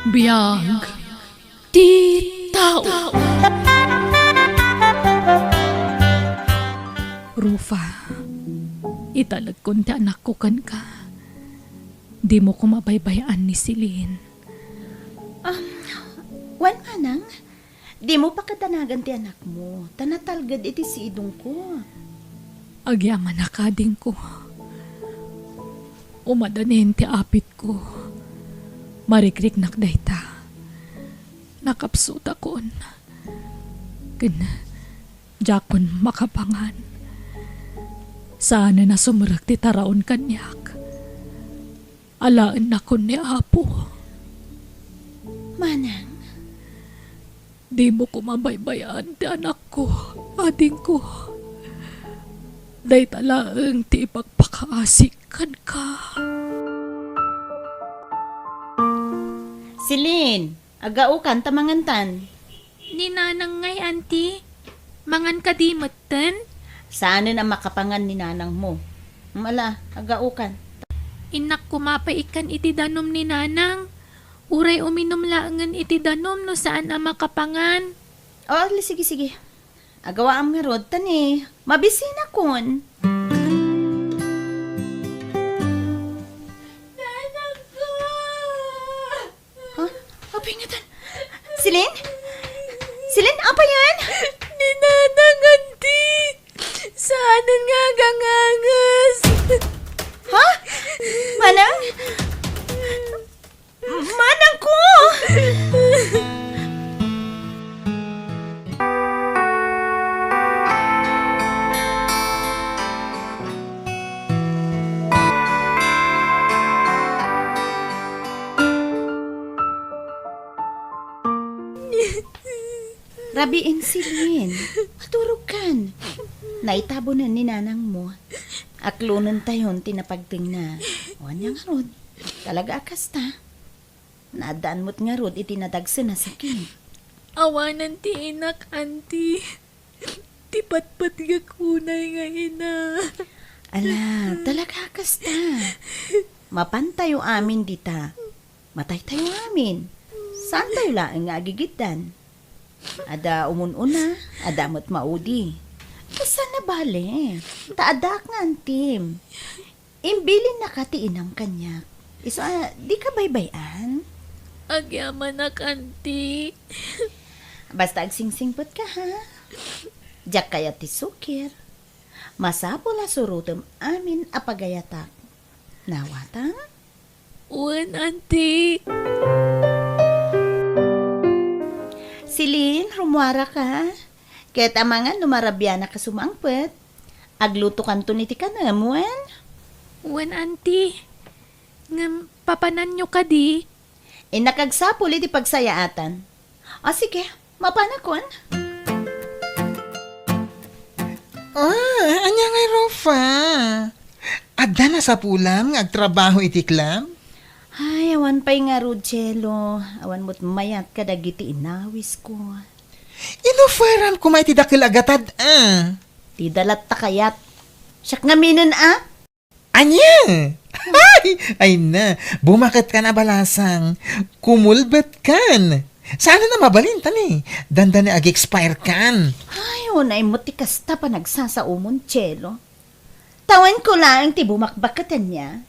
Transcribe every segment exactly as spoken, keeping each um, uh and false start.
Biag ti tao. Rufa, italegkon ti anakko kenka. Dimo koma baybay-an ni Celine. Um, wen, manang, dimo pakadanagan ti anakmo, ta natalged iti sidongko. Agyamanak, adingko. Umadanin ti apitko. Marikriknak dayta. Nakapsutakon. Ken diakon makapangan. Saanen a sumrek ti taraon kaniak. Alaennakon ni Apo. Manang? Dimo koma baybay-an ti anakko, adingko. Dayta laeng ti ipakpakaasik kenka. Celine, agaokan ta mangantan. Ni nanang ngay, anti? Mangan kadi metten? Saanen a makapangan ni nanangmo. Mala, agaokan. Innak koma pay ikkan iti danum ni nanang. Uray uminum laengen iti danum no saan a makapangan. O, sige, sige. Agawaam ngarud, ta ni, mabisinakon. Nanangko! Ha? Apay ngatan? Celine? Celine, apay yan? Ni nanang, anti. Saanen nga aganganges. Ha? Manang? Manangko! Rabiin, Celine. Maturogkan. Naitabonen ni nanangmo. Aklonentayon ti napagtengna. Wen nga ngarud. Talaga a kasta. Naaddaan met ngarud iti nadagsen a sakit. Awanen ti inak, anti. Ti patpatgek unay nga ina. Ala, talaga a kasta. Mapantayo amin dita. Mataytayo amin. Saantayo laeng nga agigiddan. Adda umun-una, adda met maudi. Kasano bale? Ta addaak nga antim. Imbilinnaka ti inam kaniak. Isu a, dika baybay-an? Agyamanak, anti. Basta agsingsingpetka, ha? Diak kayat ti sukir. Masapul a surotem amin a pagayatak. Nawata? Wen, anti. Celine, rummuaraka. Ket amangan no marabianak a sumangpet, aglutokanton iti kanem, wen? Wen, anti. Ngem, papananyo kadi? Innak agsapul iti pagsayaatan. O, sige, mapanakon. Ah, ania ngay, Rufa? Adda nasapulam nga agtrabaho iti club? Ay, awan pay ngarud, Chelo. Awan met mayat kadagiti inawisko. Inuferan koma iti dakel a gatad, a. Ti dalat ta kayat. Siak ngaminen, a? Ania? Ay, ay na, bumaketkan a balasang. Kumulbetkan. Saan na mabalin, tani? Dandani ag-expire kan. Ay, unay mo ti kasta panagsasaomon, Chelo. Tawenko laeng ti bumakbaket ania.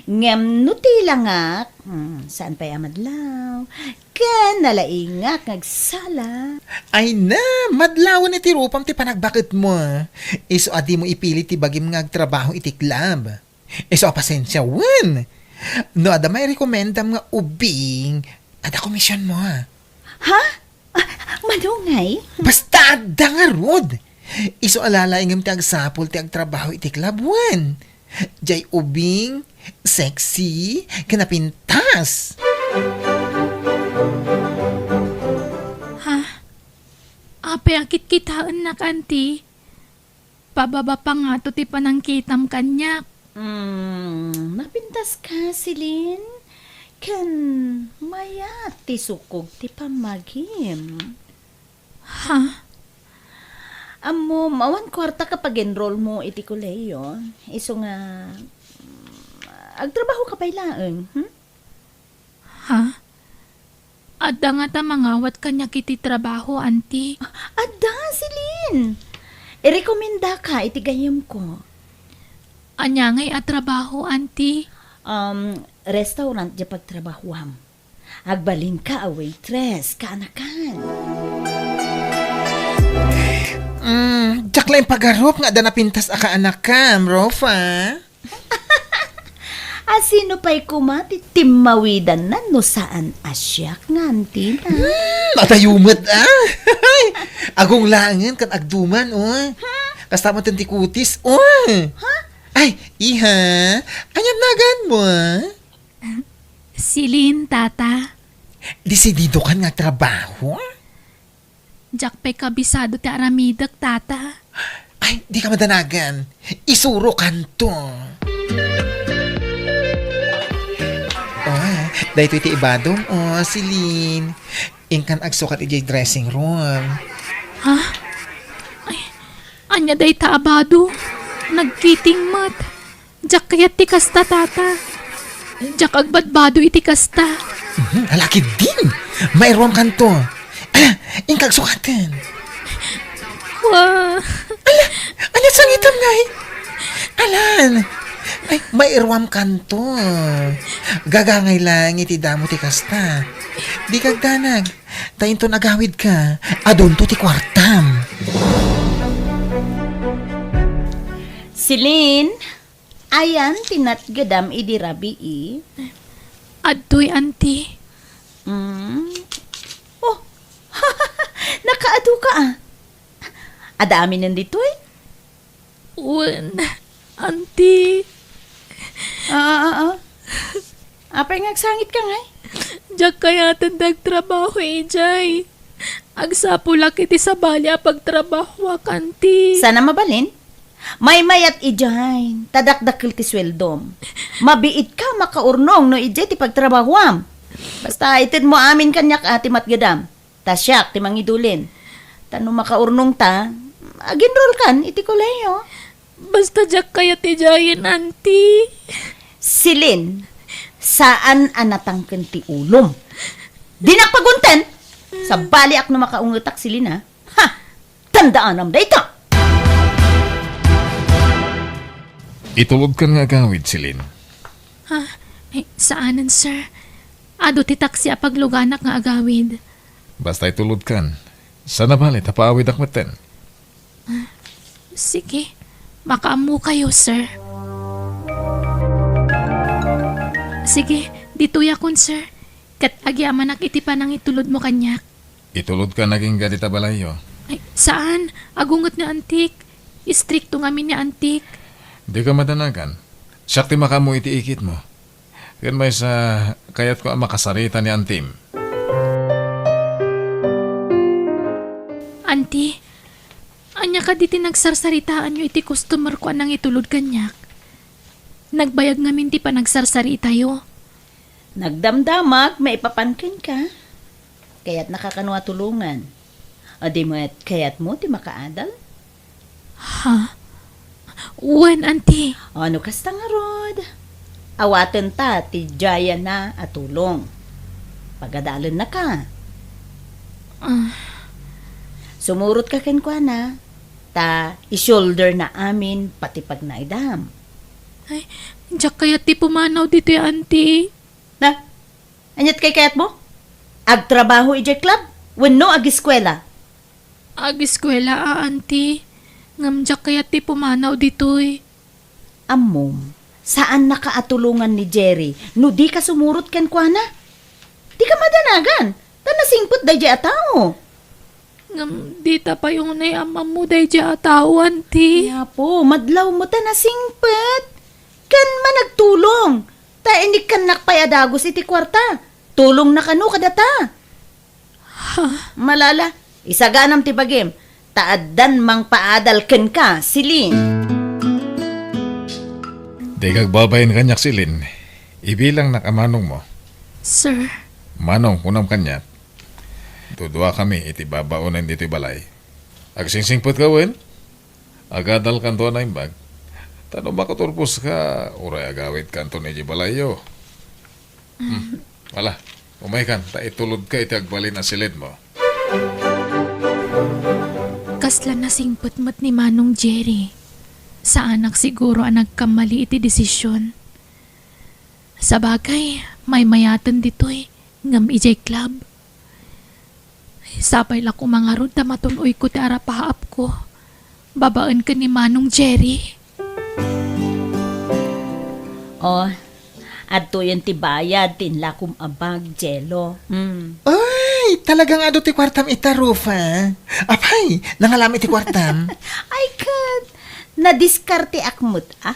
Ngem no ti langak, hmm, saan pay a madlaw? Ken nalaingak nga agsala. Ay na, madlawen iti rupam ti panagbaketmo. Isu a dimo ipili ti bagim nga agtrabaho iti club. Isu a pasensia wen. No adda mairekomendam nga ubing, adda komisionmo. Ha? Ah, mano ngay? Basta adda ngarud. Isu a lalaingem ti agsapul ti agtrabaho iti club wen. Jay ubing, sexy, ken napintas. Ha? Apay a kitkitaennak, anti? Pababa pa ngato ti panangkitam kaniak. Mm, napintaska, Celine. Ken mayat ti sukog ti pammagim. Ha? Ammom, awan kuarta ka pag-enroll mo iti kolehiyo. Isu nga, mm, agtrabaho ka pay laeng, hmm? Ha? Adda ngata mangawat kaniak iti trabaho, Auntie. Adda, Celine. Irekomendaka iti gayyemko. Ania ngay a trabaho, Auntie? Um, restaurant diay pagtrabahoam. Agbalinka a waitress, kaanakan. Mm, diak laeng pagarup nga adda napintas a kaanakam, Rofa. A sino pay koma ti timmawidanna no saan a siak nga antina? Hmm, adayo met, ah. Agong laengen ken agduman, oh. Kasta met ti kutis, oh. Ha? Ay, iha, ania naganmo, ah? Celine, Tata. Desididokan nga agtrabaho? Diak pay kabisado ti aramidek, Tata. Ay, dika madanagan. Isurokanto. Oh, daytoy ti ibadom, oh, Celine. Inkan agsukat idiay dressing room. Ha? Ay, ania dayta a bado? Nagkiting met. Diak kayat ti kasta, Tata. Diak agbadbado iti kasta. Mhm, ala ketdin. Mairuamkanto. Ala, inka agsukaten. Wa. Ala, ania sangitam ngay? Alan. Ay, mairuamkanto. Gagangay laeng iti damo ti kasta. Dika agdanag. Ta inton agawidka, adunto ti kuartam. Celine, ayan ti natgedam idi rabii? Adtoy, Auntie. Mm. Oh, nakaadu ka, ah. Adda aminen ditoy? Wen, Auntie. Ah, ah, ah, ah. Apay nga agsangitka ngay? Diak kayaten ti agtrabaho idiay. Agsapulak iti sabali a pagtrabahoak, Auntie. Saan a mabalin? Maymayat idiay, ta dakdakkel ti sueldom. Mabiitka makaurnong no idiay ti pagtrabahoam. Basta itedmo amin kaniak a ti matgedam. Ta siak ti mangidulin. Ta no makaurnongta, agenrolkan iti kolehiyo. Basta diak kayat idiayen, Auntie. Celine, saan a natangken ti ulom. Dinak pagunten! Sabaliak no makaungetak, Celine, ha? Ha! Tandaanam dayta! Itulodkan nga agawid, Celine. Ha? Ay, saanen, sir. Adu ti taksi a pagluganak nga agawid. Basta itulodkan. Saan a bale ta paawidak metten. Ah, sige. Makaammokayo, sir. Sige, ditoyakon, sir. Ket agyamanak iti panangitulodmo kaniak. Itulodkan agingga dita balayyo. Ay, saan? Agunget ni Antik. Istrikto ngamin ni Antik. Dika madanagan. Siak ti makaammo iti ikitmo. Ken maysa, kayatko a makasarita ni Antim. Anti, ania kadi ti nagsarsaritaanyo iti customerko a nangitulod kaniak? Nagbayag ngamin ti panagsarsaritayo. Nagdamdamag maipapan kenka. Kayatnaka kano a tulongan? Adi met kayatmo ti makaadal? Ha? Wen, Anti. O, no kasta ngarud, awatenta ti diayna a tulong. Pagadalennaka. Ah. Sumurotka kenkuana, ta i-shoulder na amin pati pagnaidam. Ay, diak kayat ti pumanaw ditoy, Anti. Na, aniat kayatmo? Agtrabaho idiay club wenno agiskuela? Agiskuela a, Anti. Ngem diak kayat ti pumanaw ditoy. Ammom, saannaka a tulongan ni Jerry no dika sumurot kenkuana. Dika madanagan, ta nasingpet daydiay a tao. Ngem dita pay unay ammammo daydiay a tao, Anti. Ay, Apo, madlawmo ta nasingpet. Ken managtulong. Ta inikkannak pay a dagus iti kuarta. Tulongna kano kadata. Ha? Malala, isaganam ti bagim, ta addan mangpaadal kenka, Celine. Dika agbabain kaniak, Celine. Ibilangnak a manongmo. Sir. Manong, kunam kaniak. Duduakami iti babaonen ditoy balay. Agsingsingpetka wen? Agadalkanto a naimbag. Ta no makaturposka, uray agawidkanton idiay balayyo. Hmm. Ala, Umaykan, ta itulodka iti agbalin a silinmo. Kasla nasingpet met ni Manong Jerry. Saanak siguro a nagkammali iti desisyon. Sabagay, maymayaten ditoy, ngem idiay club. Sapay la koma ngarud ta matun-oyko ti arapaapko babaen ken ni Manong Jerry. Oh, adtoyen ti bayad ti inlakom a bag, Jello. Mm. Ay, talagang adu ti kuartam ita, Rufa. Apay, nangalam iti kuartam? Ay, ket, nadiskarteak met, ah.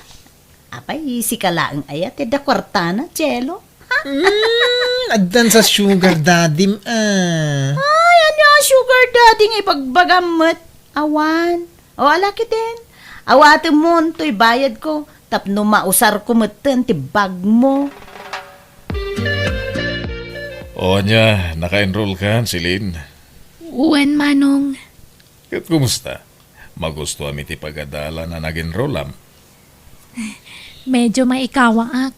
Apay, sika laeng aya ti adda kuartana, Jello? Ha? Mm, addan sa sugar daddy-m, ah. Ay, ania a sugar daddy nga ibagbagam met? Awan. O, ala ketdin. Awatemon toy bayadko tapno mausarko metten ti bagmo. O, ania, naka-enroll ka, Celine? Wen, Manong. Ket kumusta? Magustuam iti pagadalan a nag-enrollam? Medyo maikawaak.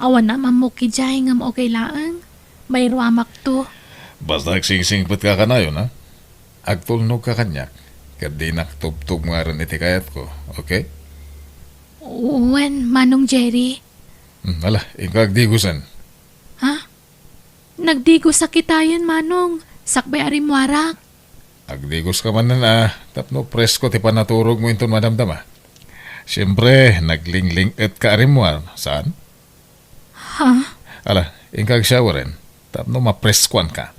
Awan a mammok idiay ngem okay laeng. Mairuamakto. Basta agsingsingpetka kanayon, ha? Agtulnogka kaniak, ket dinak tubtubngaren iti kayatko, okay? Wen, Manong Jerry. Hmm, ala, inka agdigosen. Ha? Nagdigosak itayen, Manong, sakbay a rimmuarak. Agdigoska manen a, tapno presko ti panaturogmo inton madamdama. Siempre, naglingling-etka a rimmuar, saan? Ha? Ala, inka agshoweren, tapno mapreskoanka.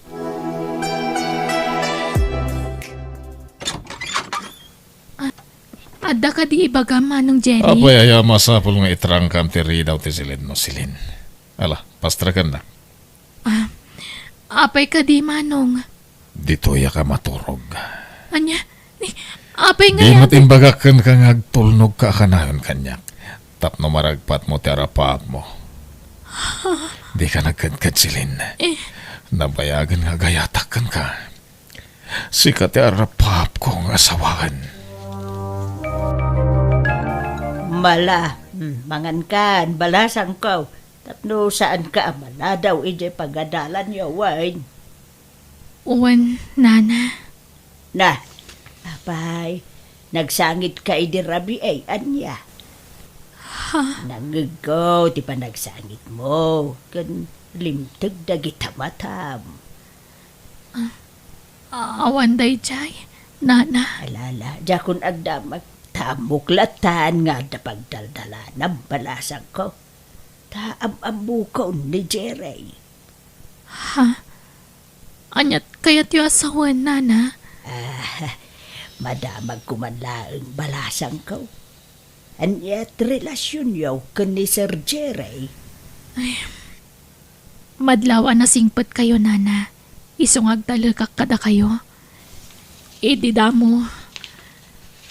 A-, adda kadi ibagam, Manong Jerry? Apay, aya masapul nga itrangkam ti ridaw ti silinmo, Celine. Ala, pastrakennak. Ah, apay kadi, Manong? Ditoyak a maturog. Ania? Ni, apay nga... Di met imbagak kenka nga agtulnogka a kanayon kaniak tapno maragpatmo ti arapaapmo. Dika nagkedked, Celine. Eh. Nabayagen nga agayatak kenka. Sika ti arapaapko nga asawaen. Mala, hmm, mangankan, balasangko. Tapno saanka a maladaw idiay pagadalanyo, wen? Wen, Nana. Na, apay, nagsangitka idi rabii, ania? Ha? Nangngegko ti panagsangitmo, ken limteg dagita matam. Ah, awan daydiay, Nana. Ala, ala, diakon agdamag. Ta ammok latan nga adda pagdaldalanam, balasangko. Ta am-ammokon ni Jerry. Ha? Aniat kayatyo a sawen, Nana? Ah, madamagko man laeng, balasangko. Aniat relasionyo ken ni Sir Jerry? Ay, madlaw a nasingpetkayo, Nana. Isu nga agtalekak kadakayo. Idi damo,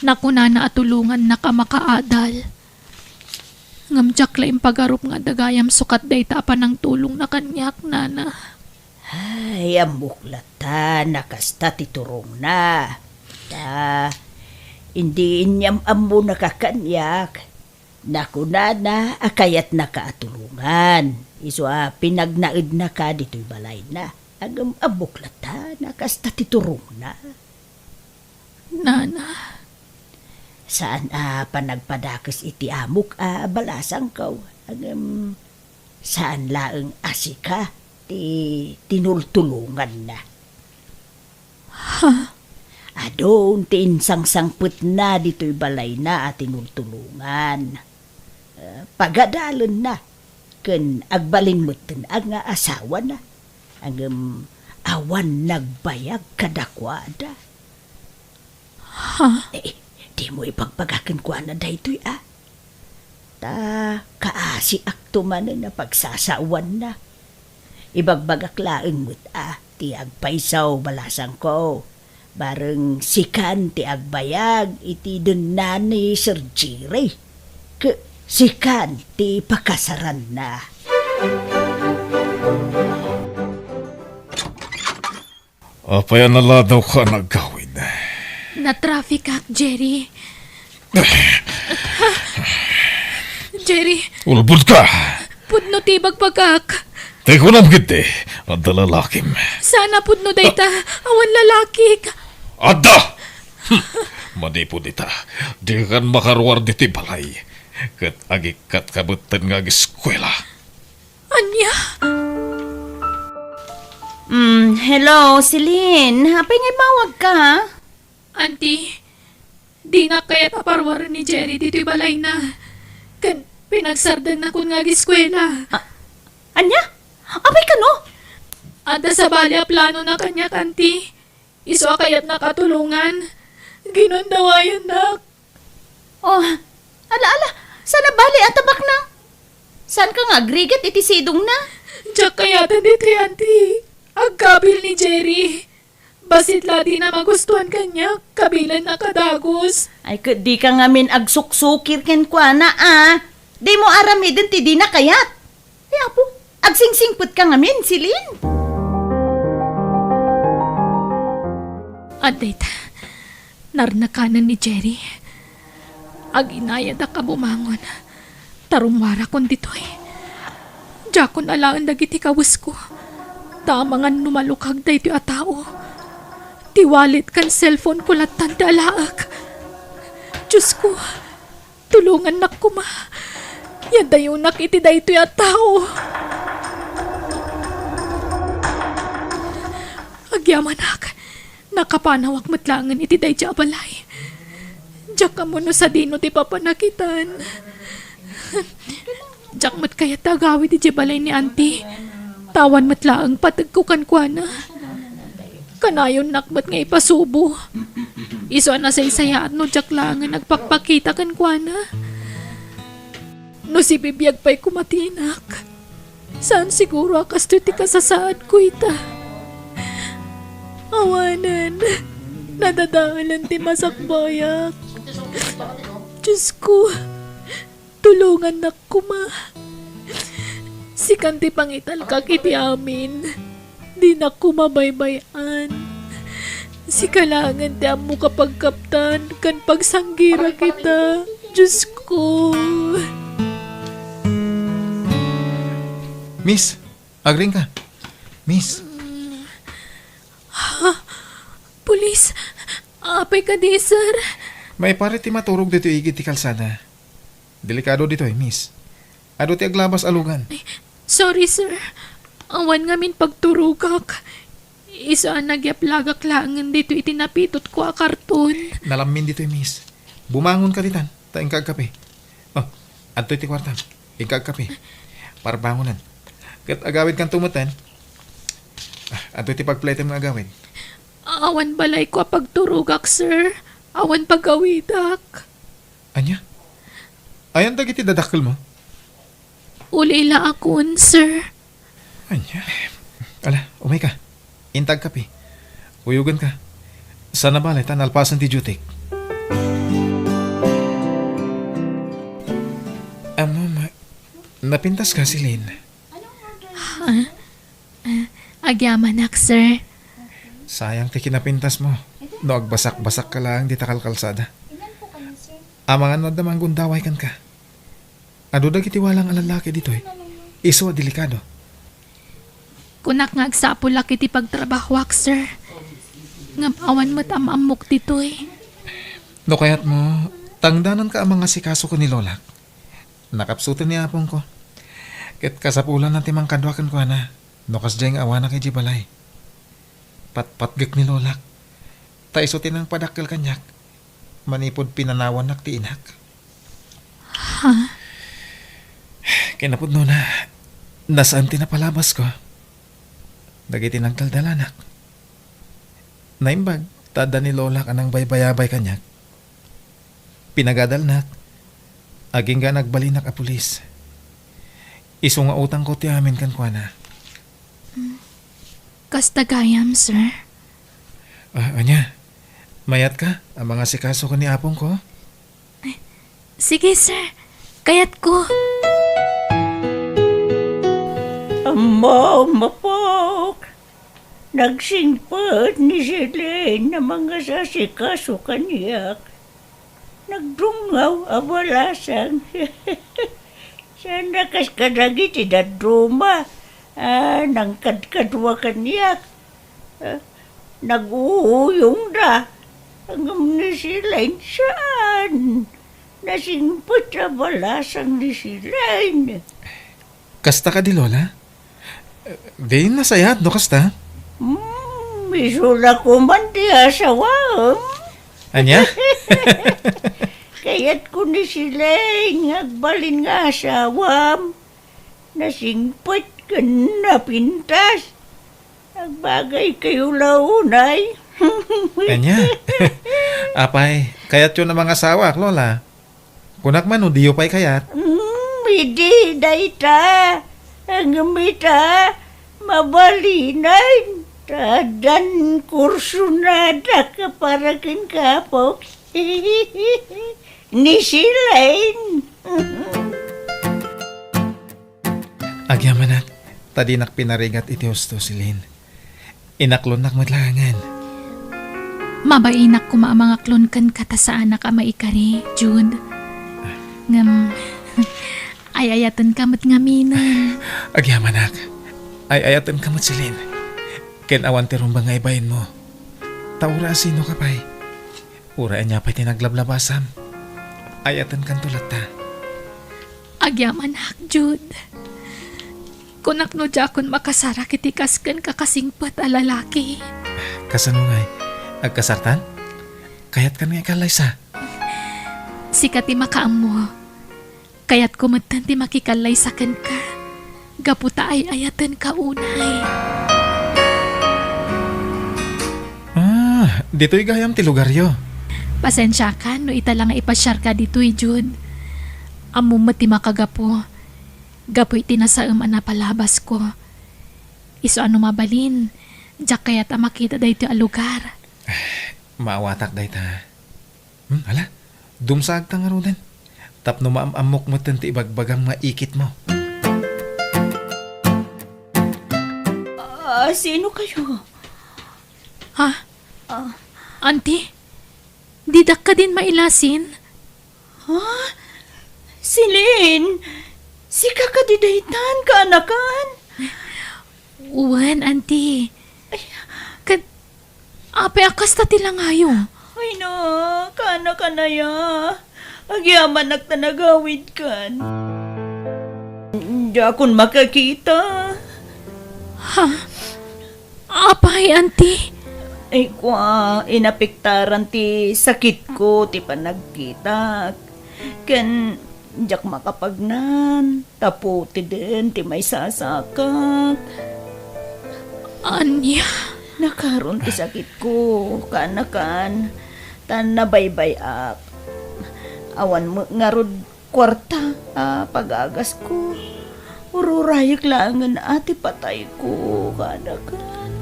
nakunana a tulongannak a makaadal. Ngem diak la impagarup nga adda gayam sukat dayta a panangtulongna kaniak, Nana. Ay, ammok latta a kasta ti turongna. Ta, idi inyam-ammonaka kaniak, nakunana a kayatnaka a tulongan. Isu a pinagnaednaka ditoy balayna. Ngem ammok latta a kasta ti turongna. Nana. Saan a panagpadakes iti amok a balasangko, ngem saan laeng a sika ti tinultulonganna. Ha? Adun ti insangsangpetna ditoy balayna a tinultulongan. Eh, pagadalenna ken agbalin metten a nga asawana. Ngem awan nagbayag kadakuada. Ha? Eh, dimo ibagbaga kenkuana daytoy, a? Ta kaasiakto manen a pagsasaowanna. Ibagbagak laeng met a ti agpayso, balasangko. Bareng sikan ti agbayag iti denna ni Sir Jerry. Ke-, sikan ti pakasaranna. Apay a naladawka a nagawid? Natrafikak, Jerry. Jerry. Ulbodka! Pudno ti ibagbagak. Ti kunam ketdi, Adda lalakim. Sana pudno dayta, awan lalakik. Adda! Hmm. Manipud ita, dikan makaruar ditoy balay. Ket agikkatka metten nga ageskuela. Ania? Mm, hello, Celine. Apay nga immawagka? Auntie, dinak kayat a paruaren ni Jerry ditoy balayna. Ken pinagsardengna kun nga ageskuela. A-, ania? Apay kano? Adda sabali a planona kaniak, Auntie. Isu a kayatnak a tulongan. Ginundawayannak. Oh, ala, ala, saan a bale a tabakna? Saanka nga agrigat iti sidongna? Diak kayaten ditoy, Auntie. Agkabil ni Jerry. Bassit la dina magustuan kaniak, kabilenna a dagus. Ay, ket dika ngamin agsuksukir kenkuana, a. Dimo aramiden ti dina kayat. Ay, Apo, agsingsingpetka ngamin, Celine. Adda ita, narnakanen ni Jerry. Aginayadak a bumangon. Ta rummuarakon ditoy. Diakon alaen dagiti kawesko. Ta amangan no malukag daytoy a tao. Ti wallet ken cellphone ko lattan ti alaek. Diosko, tulongannak koma. Yadayonak iti daytoy a tao. Agyamanak, nakapanawak met laengen iti daydiay a balay. Diak ammo no sadino ti papanakitan. Diak met kayat ti agawid idiay balay ni Auntie. Ta awan met laeng pategko kenkuana. Kanayonnak met nga ipasubo. Isu a nasaysayaat no diak laengen agpakpakita kenkuana. No sibibiag pay koma ti inak, saan siguro a kastoy ti kasasaadko ita. Awanen, nadadaelen ti masakbayak. Diosko, tulongannak koma. Sikan ti pangitalkak iti amin. Dinak koma baybay-an. Sika laengen ti ammok a pagkaptan ken pagsanggirak ita, Diosko. Miss, agriingka. Miss. Ha? Pulis? Apay kadi, sir? Maiparit ti maturog ditoy igid ti kalsada. Delikado ditoy, miss. Adu ti aglabas a lugan. Ay, sorry, sir. Awan ngamin pagturogak. Isu a nagyaplagak laengen ditoy iti napitotko a karton. Nalammin ditoy, miss. Bumangonka ditan, ta inka agkape. Oh, adtoy ti kuartam. Inka agkape. Parbangonan. Ket agawidkanto metten. Ah, adtoy ti pagpletem nga agawid. Awan balayko a pagturogak, sir. Awan pagawidak. Ania? Ayan dagiti dadakkelmo? Ulilaakon, sir. Ania? Ala, umayka. Inta agkape. Uyogenka. Saan a bale ta nalpasen ti duty-k. Ammom, napintaska, Celine? Ha? Ah, agyamanak, sir. Sayang ti kinapintasmo. No agbasakbasakka laeng dita kalkalsada. Amangan no adda manggundaway kenka. Adu dagiti walang a lallaki ditoy. Isu a delikado. Kunak nga agsapulak iti pagtrabahoak, sir. Ngem awan met am-ammok ditoy. No kayatmo, tangdananka a mangasikaso ken ni Lolak. Nakapsuten ni apongko. Ket kasapulanna ti mangkadua kenkuana no kasdiay nga awanak idiay balay. Patpatgek ni Lolak. Ta isu ti nangpadakkel kaniak manipud pinanawannak ti inak. Ha? Kinapudnona, nasaan ti napalabasko dagiti nagdaldalanak. Naimbag ta adda ni Lolak a nangbaybayabay kaniak. Pinagadalnak, agingga a nagbalinak a pulis. Isu nga utangko ti amin kenkuana. Kasta gayam, sir. Ah, ania? Mayatka a mangasikaso ken ni apongko? Sige, sir. Kayatko. Ammom, apok, nagsingpet ni Celine a mangasasikaso kaniak. Nagdungngaw a balasang. Saan a kas kadagiti dadduma. Ah, nangkadkadua kaniak. Ah, nag-uuyongda. Ngem ni Silain, saan. Nasingpet a balasang ni Silain. Kasta kadi, Lola? Di nasayaat no kasta? Hmm, isu la koman ti asawaem. Ania? Kayatko ni Silain nga agbalin nga asawam. Nasingpet ken napintas. Agbagaykayo la unay. Ania? Apay, kayatyo a mangasawaak, Lola? Kunak man no diyo pay kayat? Mm, idi dayta. Ngem ita, mabalinen. Ta addan kursonadak para ken Kapo. Ni Silain. Agyamanak, ta dinak pinarigat iti husto, Celine. Inaklonnak met laengen. Mabainak koma a mangaklon kenka ta saanak a maikari, Jude. Ngem, ay-ayatenka met ngaminen. Agyamanak, ay-ayatenka met, Celine. Ken awan ti rumbeng nga ibainmo. Ta uray a sinoka pay. Uray ania pay ti naglablabasam, ay-ayatenkanto latta. Agyamanak, Jude. Kunak no diakon makasarak iti kas kenka kasingpet a lalaki. Kasano ngay? Agkasartan? Kayatkan nga ikallaysa? Sika ti makaammo. Kayatko metten ti makikallaysa kenka, gapu ta ay-ayatenka unay. Ah, ditoy gayam ti lugaryo. Pasensiakan no ita la nga ipasiarka ditoy, Jude. Ammom met ti makagapu, gapu iti nasaem a napalabasko. Isu a no mabalin, diak kayat a makita daytoy a lugar. Maawatak dayta. Hmm, hala, dumsaagta ngaruden. Tapno maam-ammok metten ti ibagbagam nga ikitmo. Ah, sino kayo? Ha? Ah. Auntie, didak kadin mailasin? Ha? Celine, sika kadi daytan, kaanakan? Wen, Auntie. Ay. Ket, apay a kasta ti langayo? Ay na, kaanakan aya. Agyamanak ta nagawidkan. Diakon makakita. Ha? Apay, Auntie? Ay, kua, inapektaran ti sakitko ti panagkitak. Ken diak makapagnan, ta putiden ti maisasakak. Ania? Nakaron ti sakitko, kaanakan, ta nabaybay-ak. Awan met ngarud kuarta a pagagasko. Ururayek laengen a ti patayko, kaanakan.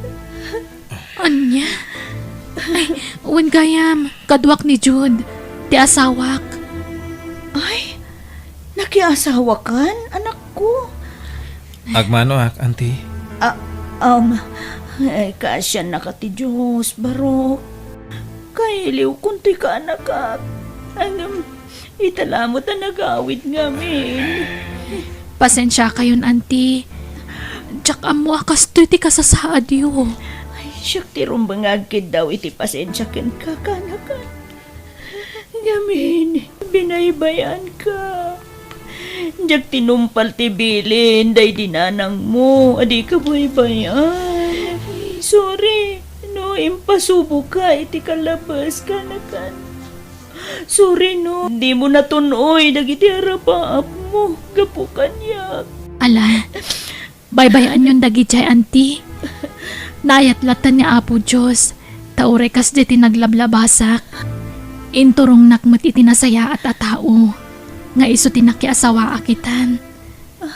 Ania? Ay, wen gayam, kaduak ni Jude, ti asawak. Ay, nakiasawakan, anakko? Agmanoak, Auntie. Ah, um, ay, kaasiannaka ti Dios, barok. Kailiwkon ti kaanakak. Ngem, ita la met a nagawid ngamin. Pasensiakayon, Auntie. Diak ammo a kastoy ti kasasaadyo. Ay, siak ti rumbeng nga agkiddaw iti pasensia kenka, kaanakan. Ngamin, binaybay-anka. Diak tinumpal ti bilin daydi nanangmo a dika baybay-an. Sorry no impasuboka iti kalabes, kaanakan. Sorry no dimo natun-oy dagiti arapaapmo gapu kaniak. Ala, baybay-anyon dagidiay, Auntie. Naayat latta ni Apo Dios, ta uray kasdiay ti naglablabasak, inturongnak met iti nasayaat a tao nga isu ti nakiasawaak itan.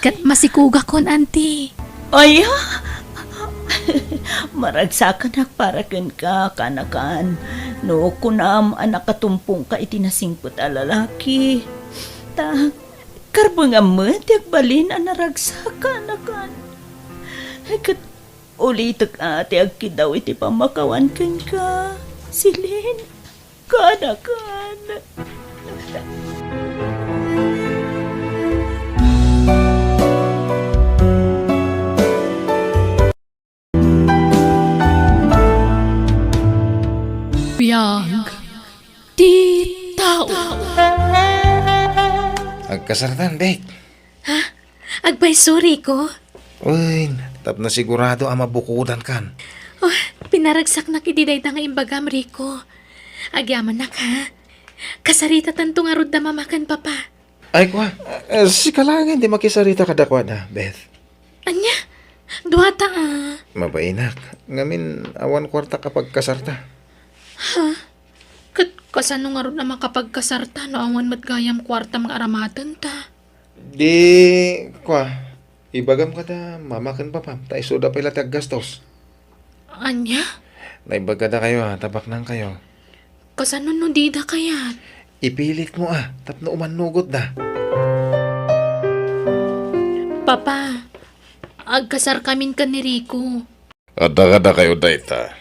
Ket masikugakon, Auntie. Aya? Maragsakanak para kenka, kaanakan. No kunam a nakatumpongka iti nasingpet a lalaki, ta karbengam met ti agbalin a naragsak, kaanakan. Ket ulitek a ti agkiddaw iti pammakawan kenka, Celine. Kaanakan. Kasartan, Beth. Ha? Agpayso, Rico? Uy, tapno sigurado a mabukodankan. Oh, pinaragsaknak iti dayta nga imbagam, Rico. Agyamanak, ha? Kasaritatanto ngarud da Mama ken Papa. Ay, kua, eh, sika laeng ti makisarita kadakuada, Beth. Ania? Duata, a. Mabainak. Ngamin, awan kuartak a pagkasarta. Ha? Ket kasano ngarud a makapagkasarta no awan met gayam kuartam nga aramatenta? Di, kua, ibagam kada Mama ken Papam, ta isuda pay la ti aggastos. Ania? Naimbag kadakayo a, ta baknangkayo. Kasano no dida kayat? Ipilitmo a, tapno umannugotda. Papa, agkasarkamin ken ni Rico. Adda kadakayo dayta.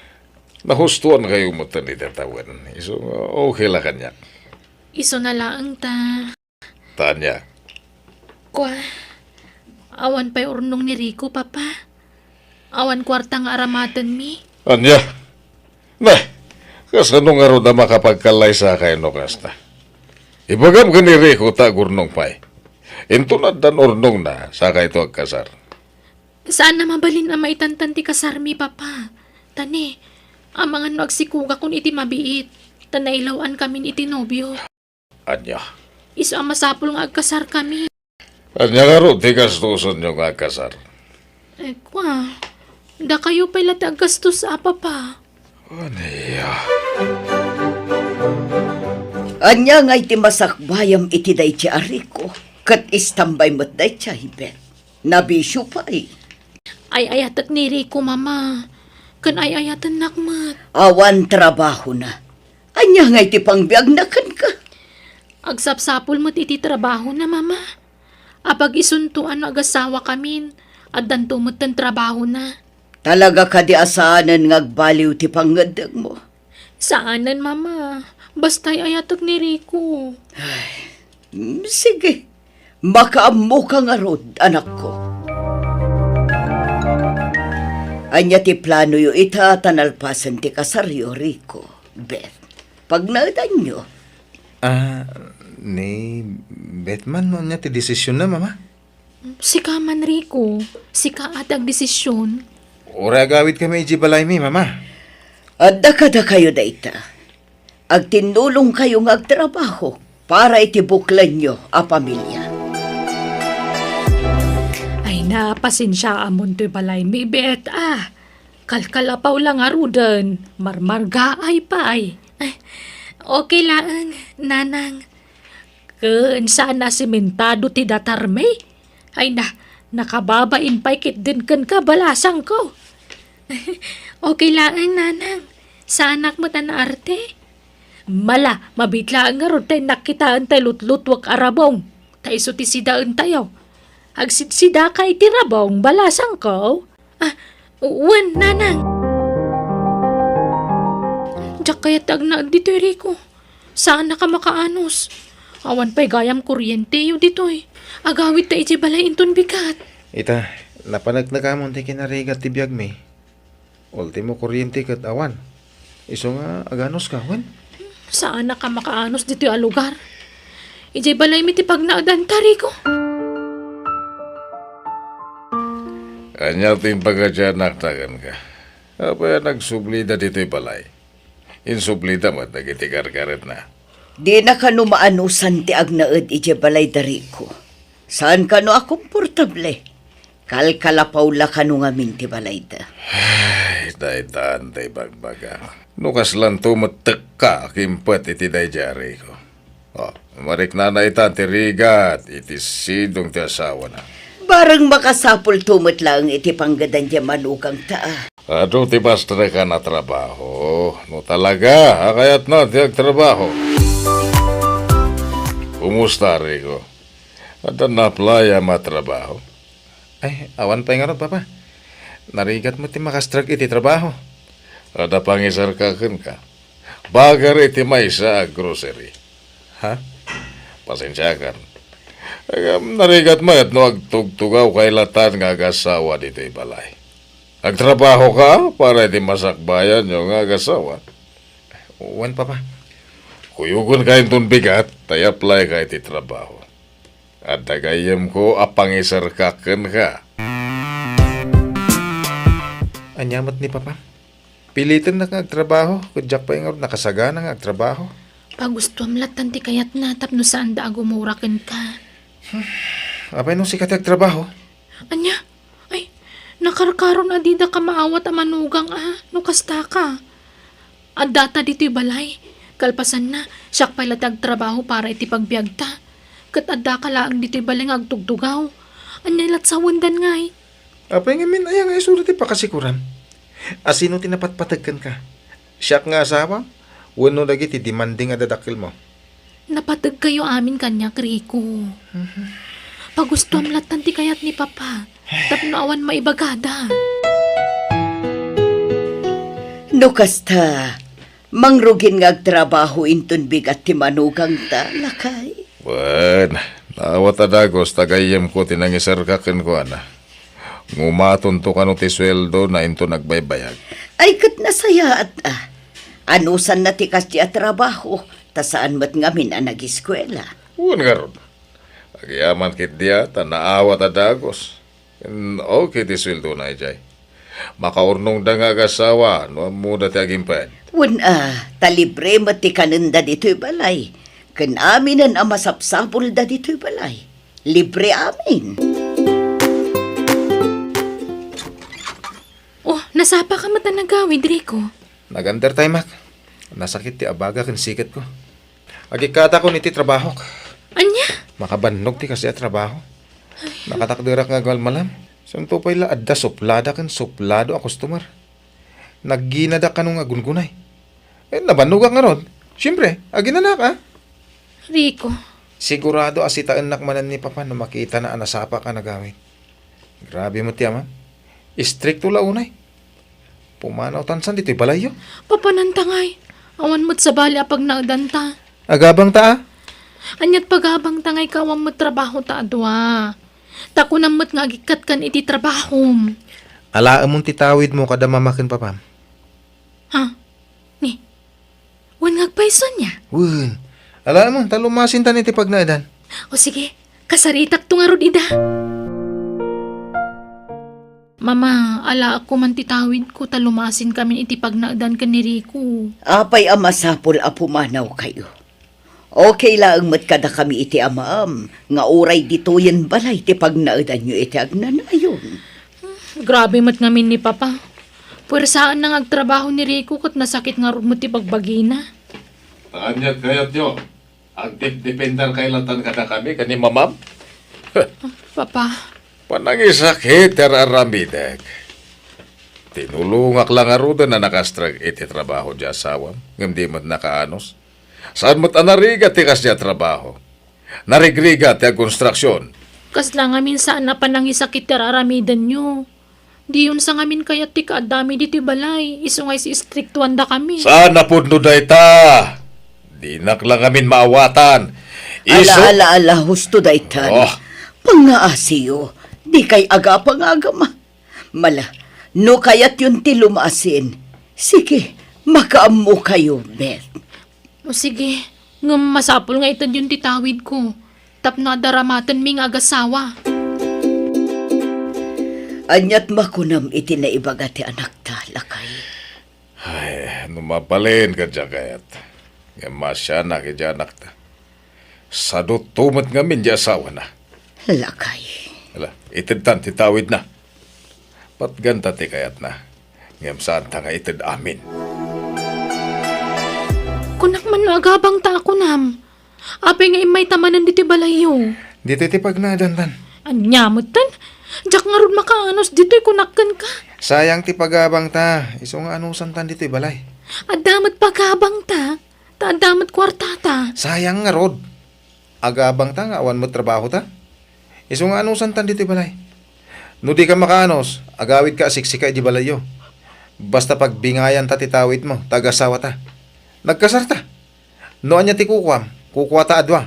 Nahustoankayo metten iti tawen. Isu nga okay la kaniak. Isuna laeng ta. Ta ania? Kua, awan pay urnong ni Rico, Papa. Awan kuarta nga aramatenmi. Ania? Na, kasano ngarud a makapagkallaysakay no kasta? Ibagam ken ni Rico ta agurnong pay. Inton addan urnongna, sakayto agkasar. Saan a mabalin a maitantan ti kasarmi, Papa. Ta ni, amangan no agsikugakon iti mabiit, ta nailaw-ankamin iti nobio. Ania? Isu a masapul nga agkasarkami. Ania ngarud ti gastosenyo nga agkasar? Eh, kua, dakayo pay la ti aggastos a, Papa. Ania? Ania ngay ti masakbayam iti daydi a Rico? Ket istambay met daydi, Beth. Nabisio pay. Ay-ayatek ni Rico, Mama. Ken ay-ayatennak met. Awan trabahona. Ania ngay ti pangbiagna kenka? Agsapsapul met iti trabahona, Mama. Apag-isunto a no agasawakamin, addanto metten trabahona. Talaga kadi a saanen nga agbaliw ti pangngeddengmo? Saanen, Mama. Basta ay-ayatek ni Rico. Ay, mm, sige. Makaammoka ngarud, anakko. Ania ti planoyo ita ta nalpasen ti kasaryo, Rico, Beth? Pagnaedanyo? Ah, ni Beth man no ania ti desisionna, Mama? Sika man, Rico. Sika a ti agdesisyon. Uray agawidkami idiay balaymi, Mama. Adda kadakayo dayta. Agtinnulongkayo nga agtrabaho para iti buklenyo a pamilia. Ay na, pasensiaamon toy balaymi, Beth, a. Kalkalapaw la ngaruden, marmargaay pay. Ay, okay laeng, Nanang. Ken saan a simentado ti datarmi? Ay na, nakababain pay ketdin kenka, balasangko. Okay laeng, Nanang. Saanak met a naarte. Mala, mabiit laeng ngarud ta innak kitaen tay lutlutuek a rabong. Ta isu ti sidaentayo. Agsidsidaka iti rabong, balasangko. Ah, wen, Nanang. Diak kayat ti agnaed ditoy, Rico. Saanak a makaanus. Awan pay gayam kuryenteyo ditoy. Agawidta idiay balay inton bigat. Ita, napaneknekamon ti kinarigat ti biagmi. Ultimo kuryente ket awan. Isu nga aganuska, wen? Saanak a makaanus ditoy a lugar. Idiay balaymi ti pagnaedanta, Rico. Ania ti impakadianakta kenka? Apay a nagsublida ditoy balay? Insublida met dagiti karkaretna. Dina kano maanusan ti agnaed idiay balayda, Rico. Saan kano a komportable. Kalkalapaw la kano ngamin ti balayda. Ay, daytan ti ibagbaga. No kaslanto met tekka a kimpet iti daydi a Rico. O, mariknana ita ti rigat iti sidong ti asawana. Bareng makasapulto met laeng iti panggedan ti manugangta a. Adu ti pastrekan a trabaho, no talaga a kayatna ti agtrabaho. Kumusta, Rico? Adda naaplayam a trabaho? Ay, awan pay ngarud, Papa. Narigat met ti makastrek iti trabaho. Adda pangisarka kenka. Bager iti maysa a grocery. Ha? Pasensiakan. Ngem narigat met no agtugtugawkay latan nga agasawa ditoy balay. Agtrabahoka para iti masakbayanyo nga agasawa. Wen, Papa. Kuyogenka inton bigat, ta i-applyka iti trabaho. Adda gayyemko a pangiserkak kenka. Ania met ni Papa? Pilitennak nga agtrabaho, ket diak pay ngarud nakasagana nga agtrabaho. Pagustuam lattan ti kayatna tapno saanda a gumura kenka. Apay no sika ti agtrabaho? Ania? Ay, nakarkaron a didaka maawat a manugang a no kasta ka. Addata ditoy balay. Kalpasanna, siak pay la ti agtrabaho para iti pagbiagta. Ket addaka laeng ditoy balay nga agtugtugaw. Ania lat sawendan ngay? Apay ngamin aya nga isuda ti pakasikuram? A sino ti napatpateg kenka? Siak nga asawa? Wenno dagiti demanding a dadakkelmo? Napategkayo amin kaniak, Rico. Pagustuam lattan ti kayat ni Papa tapno awan maibagada. No kasta, mangrugin nga agtrabaho inton bigat ti manugangta, lakay. Wen, naawat a dagus ta gayyemko ti nangiserka kenkuana. Ngumatonto kano ti sueldona inton agbaybayag. Ay, ket nasayaat a. Anusanna ti kasdi a trabaho, ta saan met ngamin a nagiskuela. Wen ngarud, agyamankit dia ta naawat a dagus. Ken okay ti sueldona idiay. Makaurnongda nga agasawa no ammoda ti agimped. Wen a, ta libre met ti kanenda ditoy balay. Ken aminen a masapsapulda ditoy balay. Libre amin. Oh, nasapa ka met a nagawid, Rico? Nag-under time ak. Nasakit ti abaga ken siketko. Agikkatakon iti trabahok. Ania? Makabannog ti kasdi a trabaho. Nakatakderak nga agmalmalam. Santo pay la adda suplada ken suplado a customer. Nagginadak kano nga aggungunay. Eh, nabannogak ngarud. Siempre, aginanak, a. Rico. Sigurado a sitaennak manen ni Papa no makitana a nasapak a nagawid. Grabe met ti amam. Istrikto la unay. Pumanawtan san ditoy balayyo. Papananta ngay. Awan met sabali a pagnaedanta. Agabangta a? Aniat pagabangta ngay ka awan met trabahota a dua? Ta kunam met nga agikkat kan iti trabahom. Alaemon ti tawidmo kada mama ken papam. Ha? Ni? Wen nga agpayso ania? Wen. Alaemon, ta lumasintan iti pagnaedan. O sige, kasaritakto ngarud ida. Mama, alaekko man ti tawidko ta lumasinkamin iti pagnaedan ken ni Rico. Apay a masapul a pumanawkayo? Okay laeng met kadakami iti amaam nga uray ditoyen balay ti pagnaedanyo iti agnanayon. Grabe met ngamin ni Papa. Puersaanna nga agtrabaho ni Rico ket nasakit ngarud met ti bagbagina. Ta aniat kayatyo? Agdepdepender kay latan kadakami ken ni mamam? Papa. Panangisakit ti ar-aramidek. Tinulongak la ngaruden a nakastrek iti trabaho ti asawam, ngem di met nakaanus. Saan met a narigat ti kasdi a trabaho? Narigrigat ti agkonstruksion. Kasla ngamin saan a panangisakit ti ar-aramidenyo. Diyon sa ngamin kayat ti kaaddami ditoy balay, isu nga istriktuandakami. Saan a pudno dayta? Dinak la ngamin maawatan. Isu- Ala, ala, ala, husto daytan. Oh. Pangngaasiyo, dikay agapangagama. Mala, no kayatyon ti lumasin, sige, makaammokayo, Beth. O sige, ngem masapul nga itedyon ti tawidko tapno adda ramatenmi nga agasawa. Aniat makunam iti naibaga ti anakta, lakay? Ay, no mabalin ka, Jacket. Ngem masianak iti anakta. Sadutto met ngamin ti asawana. Lakay. Ala, itedtan ti tawidna. Patganta ti kayatna. Ngem saanta nga ited amin. Kunak man no agabangta a kunam. Apay nga immayta manen ditoy balayyo? Ditoy ti pagnaedantan. Ania metten? Diak ngarud makaanus ditoy kunak kenka. Sayang ti pagabangta. Isu nga anusantan ditoy balay. Adda met pagabangta. Ta adda met kuartata. Sayang ngarud. Agabangta nga awan met trabahota. Isu nga anusantan ditoy balay. No dika makaanus, agawidka a siksika iti balayyo. Basta pagbingayanta ti tawidmo, ta agasawata. Nagkasarta. No ania ti kukuam, kukuata a dua.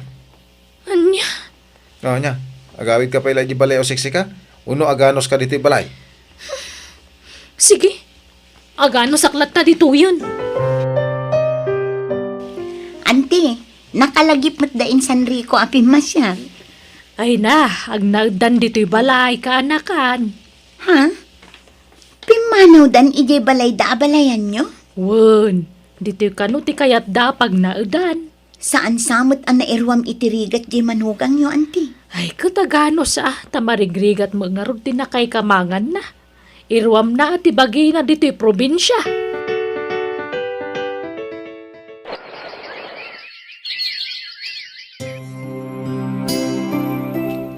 Ania? O, ania? Agawidka pay la iti balay a siksika, wenno aganuska ditoy balay? Sige. Aganusak latta ditoyen. Anti, nakalagip met da insan Rico a pimmasiar. Ay na, agnaeddan ditoy balay, kaanakan. Ha? Pimmanawdan idiay balayda a balayanyo? Wen, ditoy kano ti kayatda a pagnaedan. Saan sa met a nairuam iti rigat diay manugangyo, anti? Ay, ket aganos a, ta marigrigat met ngarud ti nakaikamanganna. Iruamna ti bagina ditoy probinsia.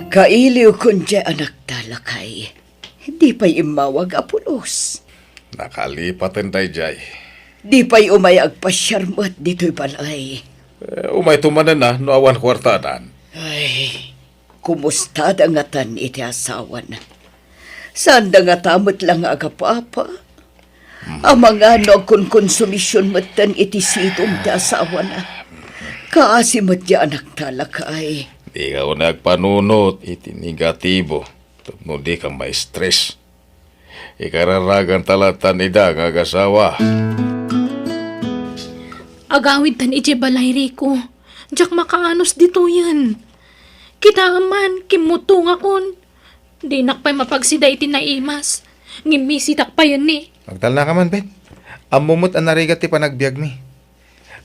Kailiwkon diay anakta, lakay. Di pay immawag a pulos. Nakalipaten daydiay. Di pay umay agpasiar met ditoy balay. Eh, umayto manen a no awan kuartadan. Ay, kumustada ngatan iti asawana? Saanda ngata met la nga agapapa? Amangan no agkonkonsumision metten iti sidong ti asawana. Kaasi met diay anakta, lakay. Dika unay agpanunot iti negatibo tapno dika ma-stress. Ikararaganta lattan ida nga agasawa. Agawidtan idiay balay, Rico. Diak makaanos ditoyen. Kitaem man, kimmutongakon. Dinak pay mapagsida iti naimas. Ngem misitak payen ni. Agtalnaka man, Bet. Ammom met a narigat ti panagbiagmi.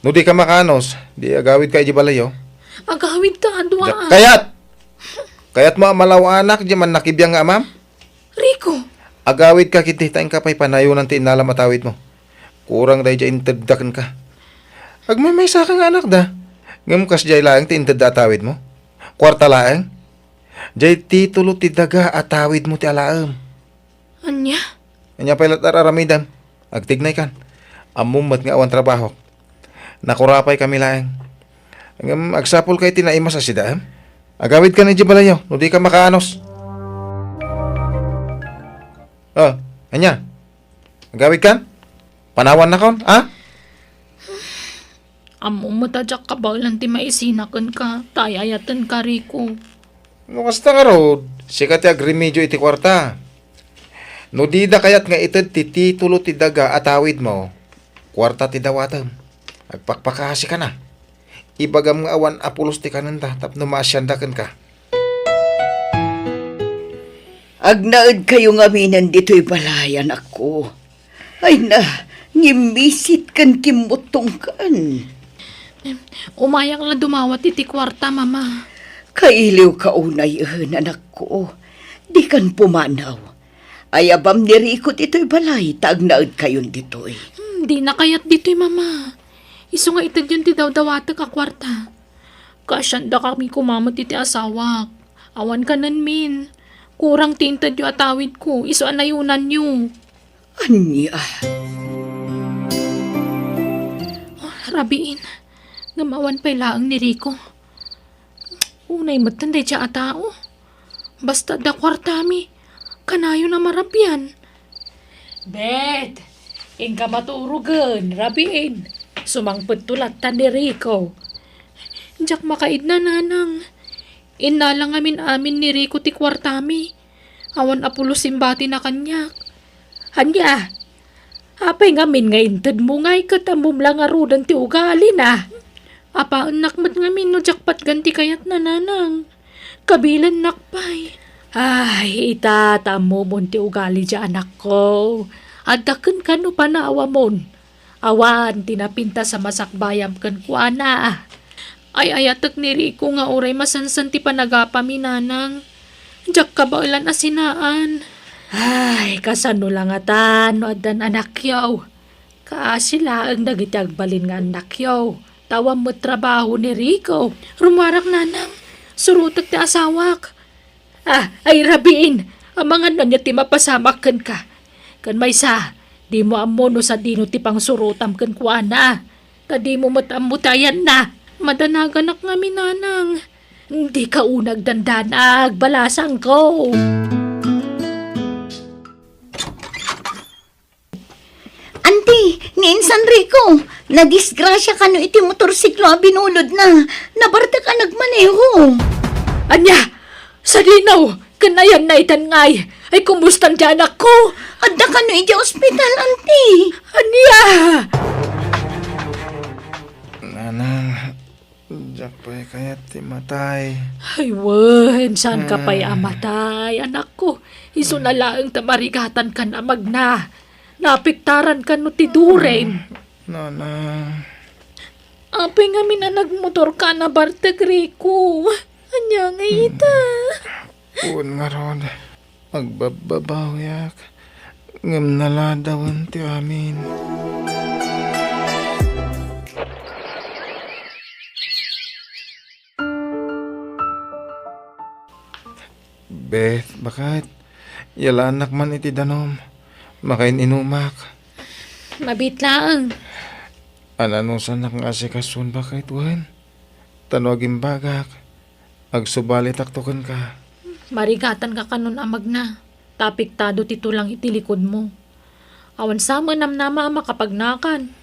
No dika makaanos, di agawidka idiay balayyo. Agawidka, adua. Diak kayat! Kayatmo a malaw-anak diay mannakibiang nga amam? Rico! Agawidka ketdi ta inka pay panayonan ti innalam a tawidmo. Kurang daydiay intedda kenka. Agmaymaysaka nga anakda. Ngem kasdiay laeng ti intedda a tawidmo. Kuarta laeng. Diay titulo ti daga a tawidmo ti alaem. Ania? Ania pay latta ar-aramidem? Agtignaykan. Ammom met nga awan trabahok. Nakurapaykami laeng. Ngem agsapulka iti naimas a sidaem. Agawidkan idiay balayyo no dika makaanos. Oh, ania? Agawidkan? Panawannakon, a? Ammom met a diak kabaelan ti maisina kenka, ta ay-ayatenka, Rico. No kasta ngarud, sika ti agremedio iti kuarta. No dida kayat nga ited ti titulo ti daga a tawidmo, kuarta ti dawatem. Agpakpakasikana. Ibagam nga awan a pulos ti kanenda tapno maasianda kenka. Agnaedkayo ngaminen ditoy balay, anakko. Ay na, ngimmisit ken kimmutongkan. Umayak la dumawat iti kuarta, Mama. Kailiwka unayen, anakko. Dikan pumanaw. Ayabam ni Rico ditoy balay ta agnaedkayon ditoy. Hmm, dina kayat ditoy, Mama. Isu nga itedyon ti dawdawatek a kuarta. Kaasiandakami koma met iti asawak. Awan kanenmin. Kurang ti intedyo a tawidko, isu a nayonanyo. Ania? Oh, rabiin. Ngem awan pay laeng ni Rico. Unay metten daydiay a tao. Basta adda kuartami, kanayon a marabian. Bet, inka maturogen, rabiin. Sumangpetto latta ni Rico. Diak makaidna, Nanang. Innala ngamin amin ni Rico ti kuartami. Awan a pulos imbatina kaniak. Ania? Apay ngamin nga intedmo ngay ket ammom la ngaruden ti ugalina? Apaennak met ngamin no diak patgan ti kayatna, Nanang. Kabilennak pay. Ay, ita, ta ammomon ti ugali diay anakko. Adda kenka no panaawamon. Awan ti napintas a masakbayam kenkuana. Ay-ayatek ni Rico nga uray masansan ti panagapami, Nanang. Diak kabaelan a sinaan. Ay, kasano la ngatan no addan anakyo? Kaasi laeng dagiti agbalin nga annakyo, ta awan met trabaho ni Rico. Rummuarak, Nanang. Surotek ti asawak. Ah, ay rabiin, amangan no ania ti mapasamak kenka. Ken maysa, dimo ammo no sadino ti pangsurotam kenkuana. Ta dimo met ammo ti ayanna. Madanaganak ngamin, Nanang. Dika unay agdandanag, balasangko. Anti, ni Insan Rico, nadisgrasia kano iti motorsiklo a binulodna. Nabartek a nagmaneho. Ania? Sadino? Ken ayanna itan ngay? Ay, kumustan ti anakko? Adda kano idiay ospital, anti. Ania? Nanang, diak Apay kayat ti matay? Ay, wen, saan ka pay a matay, anakko? Isu na laeng ta marigatan kan amagna. Napiktaran kan no ti duren. Nana. Apay ngamin a nagmotor ka a nabartek, Rico? Ania nga ita? Wen ngarud, agbabbabawiak, ngem naladawen ti amin. Beth, baket, yalaannak man iti danum. Makain-inumak. Mabiit laeng. Ananusanak nga asikasuon, baket, wen? Ta no agimbagak, agsubalitakto kenka. Marigatanka kanon amagna, ta apektado ti tulang iti likudmo. Awan sa met namnama a makapagnakan.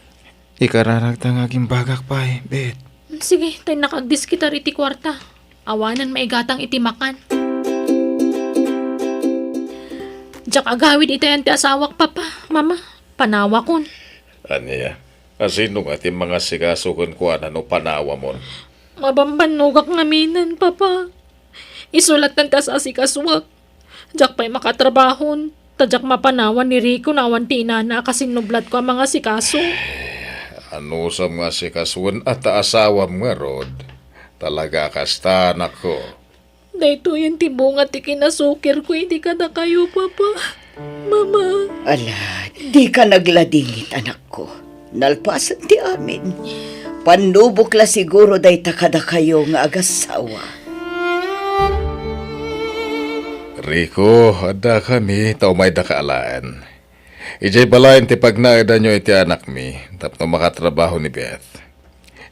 Ikararagta nga agimbagak pay, Beth. Sige, ta innak agdiskitar iti kuarta. Awanen maigatang iti makan. Diak agawid itayan ti asawak, Papa, Mama. Panawakon. Ania? Asino nga ti mangasikaso kenkuana no panawamon? Mabambannogak ngaminen, Papa. Isu latta ti as-asikasuak. Diak pay makatrabahon, ta diak mapanawan ni Rico no awan ti inana a kasinnublatko a mangasikaso. Anusam nga asikasuen a ta asawam ngarud? Talaga a kasta, anakko. Daytoyen ti bunga ti kinasukirko idi kadakayo, Papa. Mama. Ala, dika nagladingit, anakko. Nalpasen ti amin. Pannubok la siguro dayta kadakayo nga agassawa. Rico, addakami ta umaydaka alaen. Idiay balayen ti pagnaedanyo iti anakmi tapno makatrabaho ni Beth.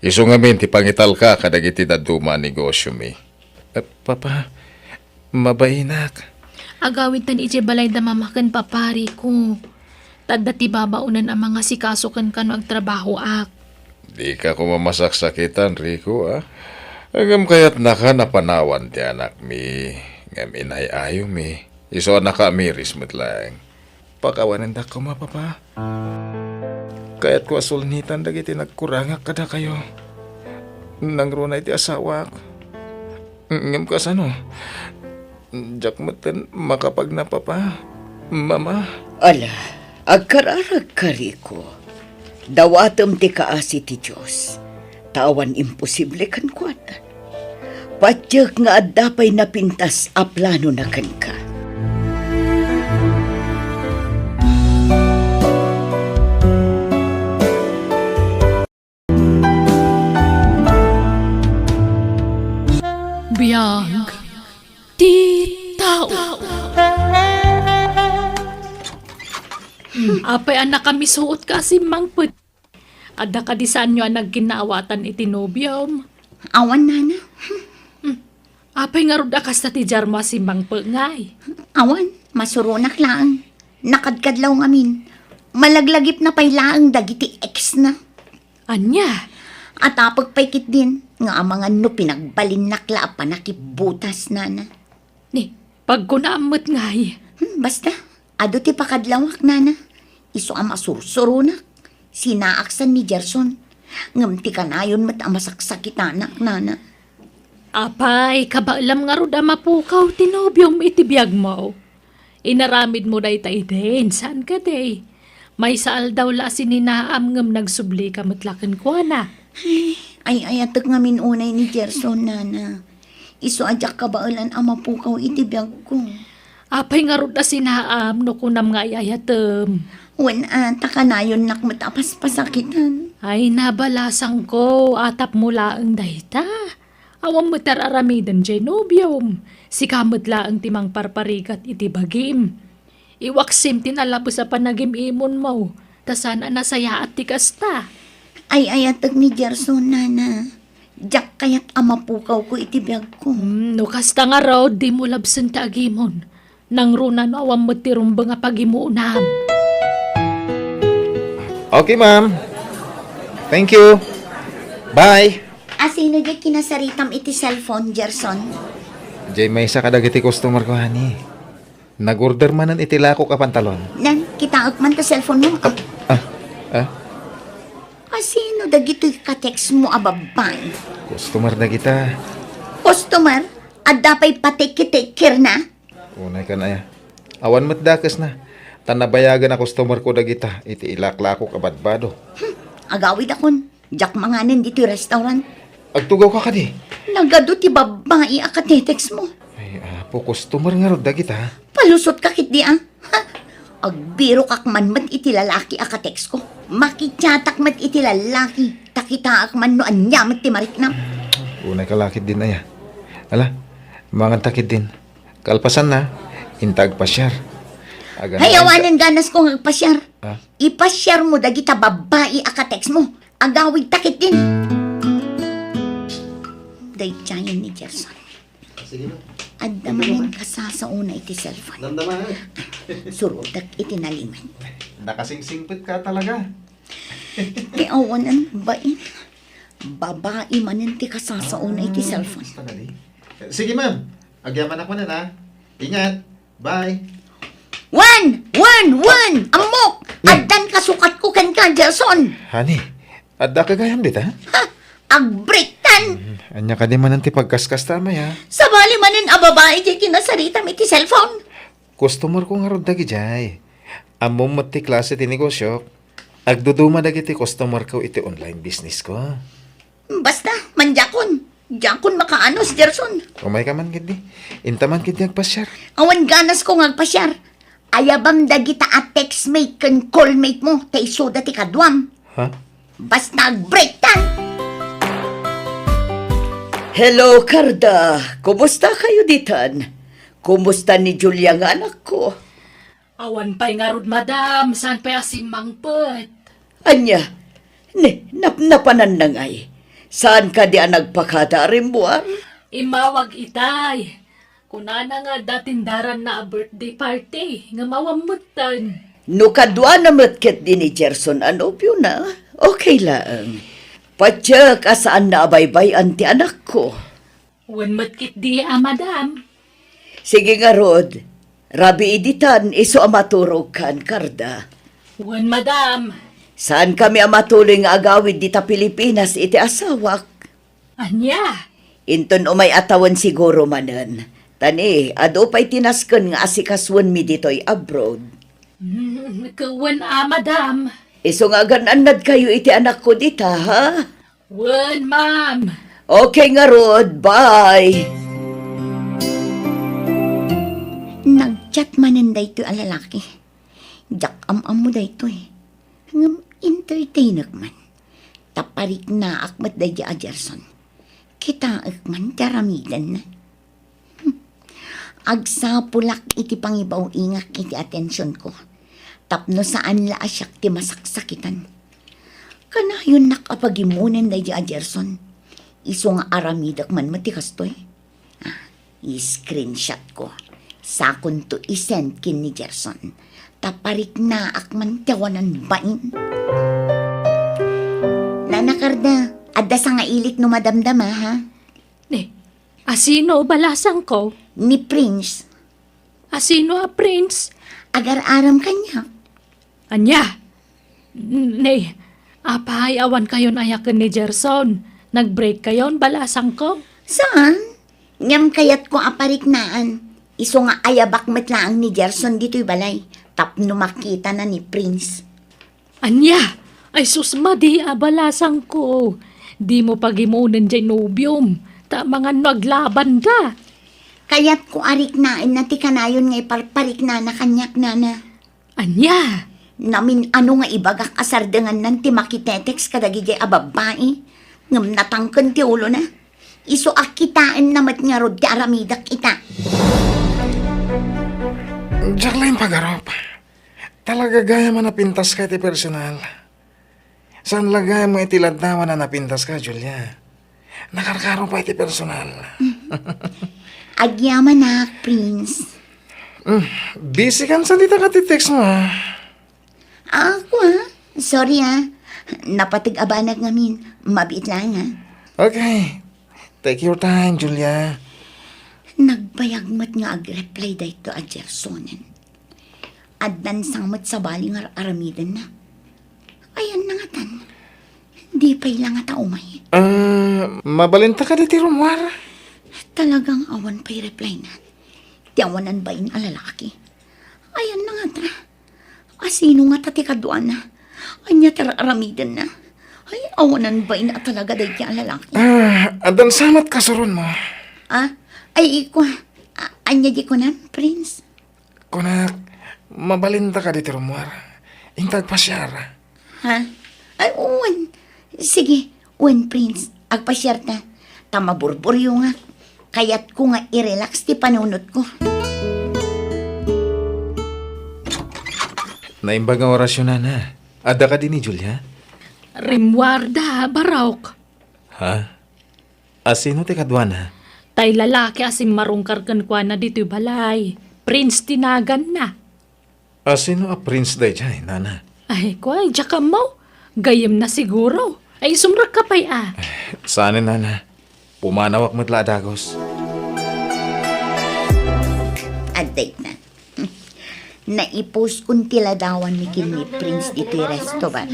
Isu ngamin ti pangitalka kadagiti dadduma a negosiomi. Eh, Papa, mabainak. Agawidtan idiay balay da Mama ken Papa, Rico. Ta adda ti babaonan a mangasikaso kenka no agtrabahoak. Dika koma masaksakitan, Rico, a? Ngem kayatnaka a panawan ti anakmi, ngem inay-ayomi. Isu a nakaamiris met laeng. Pakawanendak koma, Papa. Kayatko a sulnitan dagiti nagkurangak kadakayo. Nangruna iti asawak. Ngem kasano? Diak metten makapagna, Papa, Mama. Ala, agkararagka, Rico. Dawatem ti kaasi ti Dios, ta awan imposible kenkuana. Patiek nga adda pay napintas a planona kenka. Biag ti tao. Hmm, apay a nakamisuot ka a simmangpet? Adda kadi saanyo a nagkinnaawatan iti nobiom? Awan, nana. Hmm. Apay ngarud a kasta ti diarmo a simmangpet ngay? Awan, masuronak laeng. Nakadkadlaw ngamin. Malaglagipna pay laeng dagiti ex na. Ania? Atapek pay ketdin nga amangan no pinagbalinnak la a panakibbutas, nana. Ni, pagkunaam met ngay. Hmm, basta, adu ti pakadlawak, nana. Isu a masursuronak, sinaaksan ni Gerson. Ngem ti kanayon met a masaksakitanak, nana. Apay, kabaelam ngarud a mapukaw ti nobiom iti biagmo? Inaramidmo dayta idin, saan kadi? Maysa aldaw la a sininaam ngem nagsublika met la kenkuana. Ay, ay-ayatek ngamin unay ni Gerson, nana. Isu a diak kabaelan a mapukaw iti biagko. Apay ngarud a sinaam no kunam nga ay-ayatem? Wen a, ta kanayonnak met a paspasakitan. Ay, nabalasangko, atapmo laeng dayta. Awan met ti ar-aramiden diay nobiom. Sika met laeng ti mangparparigat iti bagim. Iwaksim ti nalabes a panagim-imonmo, ta saan a nasayaat ti kasta. Ay-ayatek ni Gerson, nana. Diak kayat a mapukawko iti biagko. Hmm, no kasta ngarud, dimo labsen ti agimon. Nangruna no awan met ti rumbeng a pagimonam. Okay, ma'am. Thank you. Bye. Asino diay kinasaritam iti cellphone, Gerson? Diay maysa kadagiti customer ko, honey. Nag-order manen iti lakok a pantalon. Nan, kitaek man ta cellphone mo. Ah, ah, ah. Sino dagitoy ka-text mo a babbai? Customer dagita. Customer? Adda pay pa-take-take care na? Unay kan aya. Awan met dakes na. Ta nabayagen a customer ko dagita iti ilaklakok a badbado. Hmm, agawid akon. Diak manganen ditoy restaurant. Agtugaw ka kadi? Nagadu ti babbai a ka-text mo. Ay, apo, customer ngarud dagita. Palusot ka ketdi, a? Ha? Agbirokak man met iti lalaki a ka-text ko. Makichatak met iti lalaki. Ta kitaak man no ania met ti mariknam. Unay ka la ketdin aya. Ala, manganta ketdin. Kalpasanna, inta agpasiar. Aganay. Hay, awanen ganas ko nga agpasiar. Ha? Ipasiar mo dagita babbai a ka-text mo. Agawid ta ketdin. Daydiayen ni Gerson. Sige na. Adda manen kasasaona iti cellphone. Damdama, eh. Surotek iti nalimed. Nakasingsingpet ka talaga. Ti awanan bain. Babai manen ti kasasaona iti cellphone. Basta na di. Sige, ma'am. Agyamanak manen, ah. Ingat. Bye. Wen! Wen! Wen! Ammok! Addan kasukatko kenka, Gerson! Honey, adda ka gayam dita? Ha? Agbreaktan! Hmm, ania kadi manen ti pagkaskasta, Maya? Sabali manen a babai diay kinasaritam iti cellphone. Customer ko ngarud dagidiay. Ammom met ti klase ti negosiok. Agduduma dagiti customer ko iti online business ko. Basta, mandiakon. Diakon makaanus, Gerson. Umay ka man ketdi. Inta man ketdi agpasiar. Awan ganas ko nga agpasiar. Ayabam dagita a textmate ken callmate mo, ta isuda ti kaduam. Ha? Basta agbreaktan! Hello, Carda. Kumusta kayo ditan? Kumusta ni Julia nga anakko? Awan pay ngarud, madam. Saan pay a simmangpet? Ania? Ne, napnapanan na ngay. Saan kadi a nagpakada a rimmuar? Immawag itay. Kunana nga adda tindaranna a birthday party, ngem awan metten. No kaduana met ketdi ni Gerson a nobiona, okay laeng. Patiek a saanna a baybay-an ti anakko. Wen met ketdi a, madam. Sige ngarud, rabii ditan isu a maturogkan, Carda. Wen, madam. Saankami a matuloy nga agawid dita Pilipinas iti asawak. Ania? Inton umay a tawen siguro manen. Ta ni, adu pay ti nasken nga asikasoenmi ditoy abroad. Hmm, wen a, madam. Isu nga agan-annadkayo iti anakko dita, ha? Wen, ma'am. Okay ngarud, bye. Nag-chat manen daytoy a lalaki. Diak am-ammo daytoy. Ngem entertainek man. Ta pariknaak met daydi a Gerson. Kitaek man ti aramidenna. Hmm. Agsapulak iti pangibaw-ingak iti atensionko. Tapno saan la a siak ti masaksakitan. Kanayonnak a pagimonen daydi a Gerson. Isu nga aramidek man met ti kastoy. Ah, i-screenshot ko. Sakonto i-send ken ni Gerson. Ta pariknaak man ti awanan bain. Nana Carda, adda sangailik no madamdama, ha? Ne, asino balasangko? Ni Prince. Asino a Prince? Agar-aram kaniak. Ania? Ne, apay awan kayon aya ken ni Gerson? Nag-break kayon, balasangko? Saan? Ngem kayatko a pariknaan. Isu nga ayabak met laeng ni Gerson ditoy balay tapno makitana ni Prince. Ania? Ay sus, madi a balasangko. Dimo pagimonen diay nobiom, ta amangan no aglabanda. Kayatko a riknaenna ti kanayon nga iparpariknana kaniak, nana. Ania? Namin-ano nga ibagak a sardengannan ti makitetext kadagidiay a babbai, ngem natangken ti ulona. Isu a kitaenna met ngarud ti aramidek ita. Diak la impagarup. Talaga gayam a napintaska iti personal. Saan la gayam iti laddawan a napintaska, Julia. Nakarkaro pay iti personal. Agyamanak, Prince. Mm, busy kan sa dita ka ti text mo, ah. Ako, ah? Sorry, ah. Napateg a banag ngamin. Mabiit lang, ah. Okay. Take your time, Julia. Nagbayag met nga agreply dayto a Gersonen. Addan sa met sabali nga ar-aramidenna. Ayan na ngatan. Di pay la ngata umay. Ah, mabalinta kadi ti rummuar? Talagang awan pay reply na. Ti awanan bain a lalaki. Ayan na ngata. Asino ngata ti kaduana? Ania ti ar-aramidenna? Ay, awanan bain a talaga daydi a lalaki. Ah, addan sa met kasuronmo. Ah? Ay, ikua. A-, ania di kunam, Prince? Kunak, mabalinta kadi ti rummuar? Inta agpasiar. Ha? Ay, wen. Sige, wen, Prince. Agpasiarta. Ta maburburyo nga. Kayatko nga i-relax ti panunotko. Naimbag nga orasyon, nana. Adda kadi ni Julia? Rimmuarda, Barok. Ha? Asino ti kaduana? Tay lalaki a simmarungkar kenkuana ditoy balay. Prince ti naganna. Asino a Prince daydiay, nana? Ay, kuay, diak ammo. Gayyemna siguro. Ay, sumrekka pay a. Saan, nana? Pumanawak met la a dagus. Adda ita. Naipuskon ti ladawanmi ken ni Prince ditoy resto bar.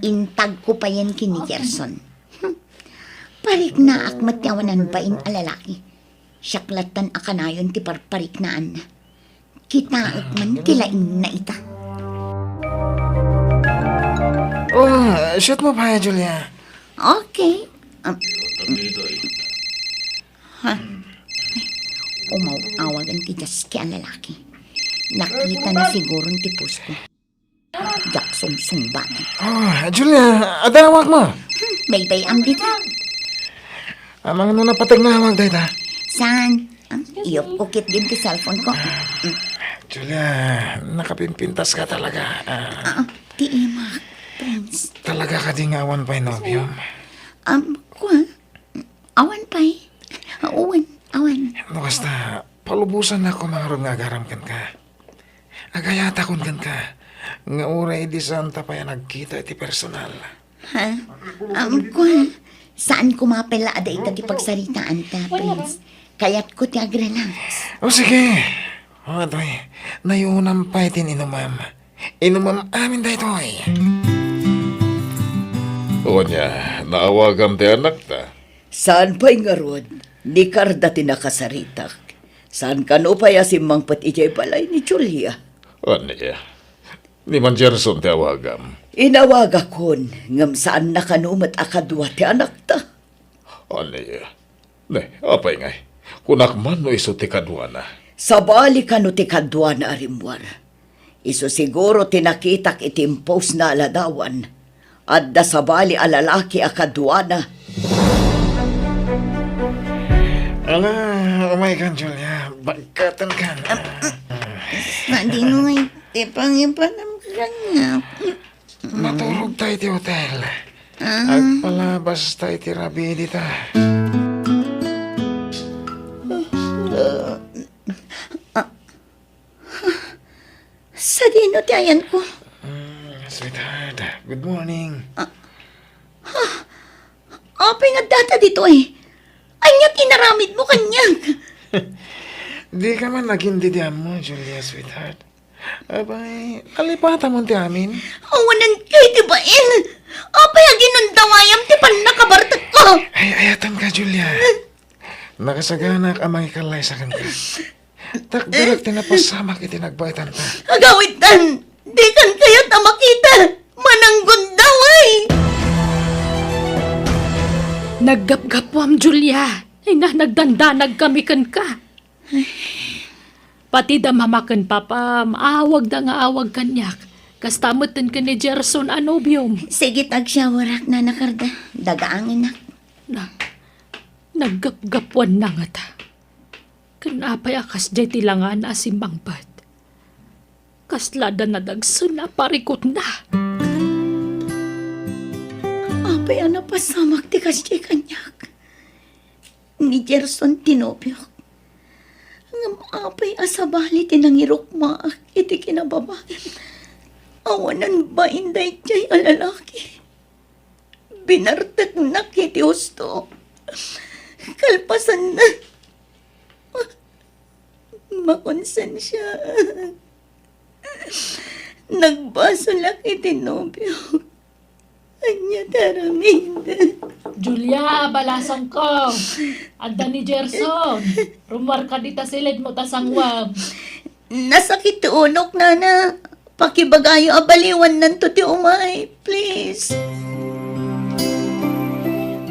Intagko payen ken ni Gerson. Pariknaak met ti awanan bain a lalaki. Siak lattan a kanayon ti parpariknaanna. Kitaek man ti laingna ita. Oh, shoot mo pa, Julia. Okay. Um, ha? Umaw-awagan ti diaski a lalaki. Nakita na siguro ti pusko. Diak sungsungbanan. Oh, Julia, adawag mo. Hmm, baybay-am dita. Amang no napateg nga awag dayta? Saan? Ah, iyupko ketdin ti cellphone ko. Hmm. Julia, nakapimpintas ka talaga. Ah. Ah, ti imak, Prince. Talaga kadi nga awan pay nobiom? Um, kua? Awan pay. Awan, awan. No kasta, palubosan na ako mangarod nga agaram kenka. Agayatakon kenka, nga uray idi saanta pay a nagkita iti personal. Ha? Um, kua, saan koma pay la a dayta ti pagsaritaanta, Prince. Kayatko ti agrelax. O sige. O, atoy, nayunam pay ti inumam. Inumam amin daytoy. Ania, naawagam ti anakta? Saan pay ngarud, ni Carda ti nakasaritak. Saan kano pay a simmangpet idiay balay ni Julia? Ania? Ni Mang Gerson ti awagam. Inawagakon, ngem saanna kano met a kadua ti anakta. Ania? Ne, apay ngay? Kunak man no isu ti kaduana. Sabali kano ti kaduana a rimmuar. Isu siguro ti nakitak iti impostna a ladawan. Adda sabali a lalaki a kaduana. Ala, umay kan, Julia. Bagkaten kan. Ah, ah, sadino ngay ti pangipanam kaniak? Maturog tayo iti hotel. Ah. Agpalabas tayo iti rabii dita. Ah, ah, Sadino ti ayanko? Mm, sweetheart, good morning. Ah, ah, apay nga addata ditoy? Ania ti inaramidmo kaniak? Di ka man nagin didi ammo, Julia, sweetheart. Abay, nalipatam ti amin. Awanan kay ti bain. Apay a ginundawayam ti pannakabartekko? Ay, ayaten ka, Julia. Nakasaganak a mangikallaysa kenka. Takderak ti napasamak iti nagbaetanta. Agawidtan! Dikan kayat a makita! Mananggundaway! Naggapgapuam, Julia. Ay na, nagdandanag kami kenka. Pati da mama ken papam, awagda nga awag kaniak. Kasta metten ken ni Gerson a nobiom. Sige, agsyawarak, Nana Carda. Dagaangenak. Na, naggapgapuanna ngata. Ken apay a kasdiay ti langana a simmangpet? Kasla da nadagsen a parikutna. Apay a napasamak ti kasdiay kaniak? Ni Gerson ti nobiok. Ngem apay a sabali ti nangirukmaak iti kinababain? Awanan bain daydiay a lalaki. Binarteknak iti husto. Kalpasanna, makonsensiaak. Nagbasolak iti nobiok. Ania Taramid. Julia, balasangko. Adda ni Gerson. Rummuarka dita silidmo ta sanguam. Nasakit ti unok, nana. Pakibagayo a baliwannanto ti umay, please.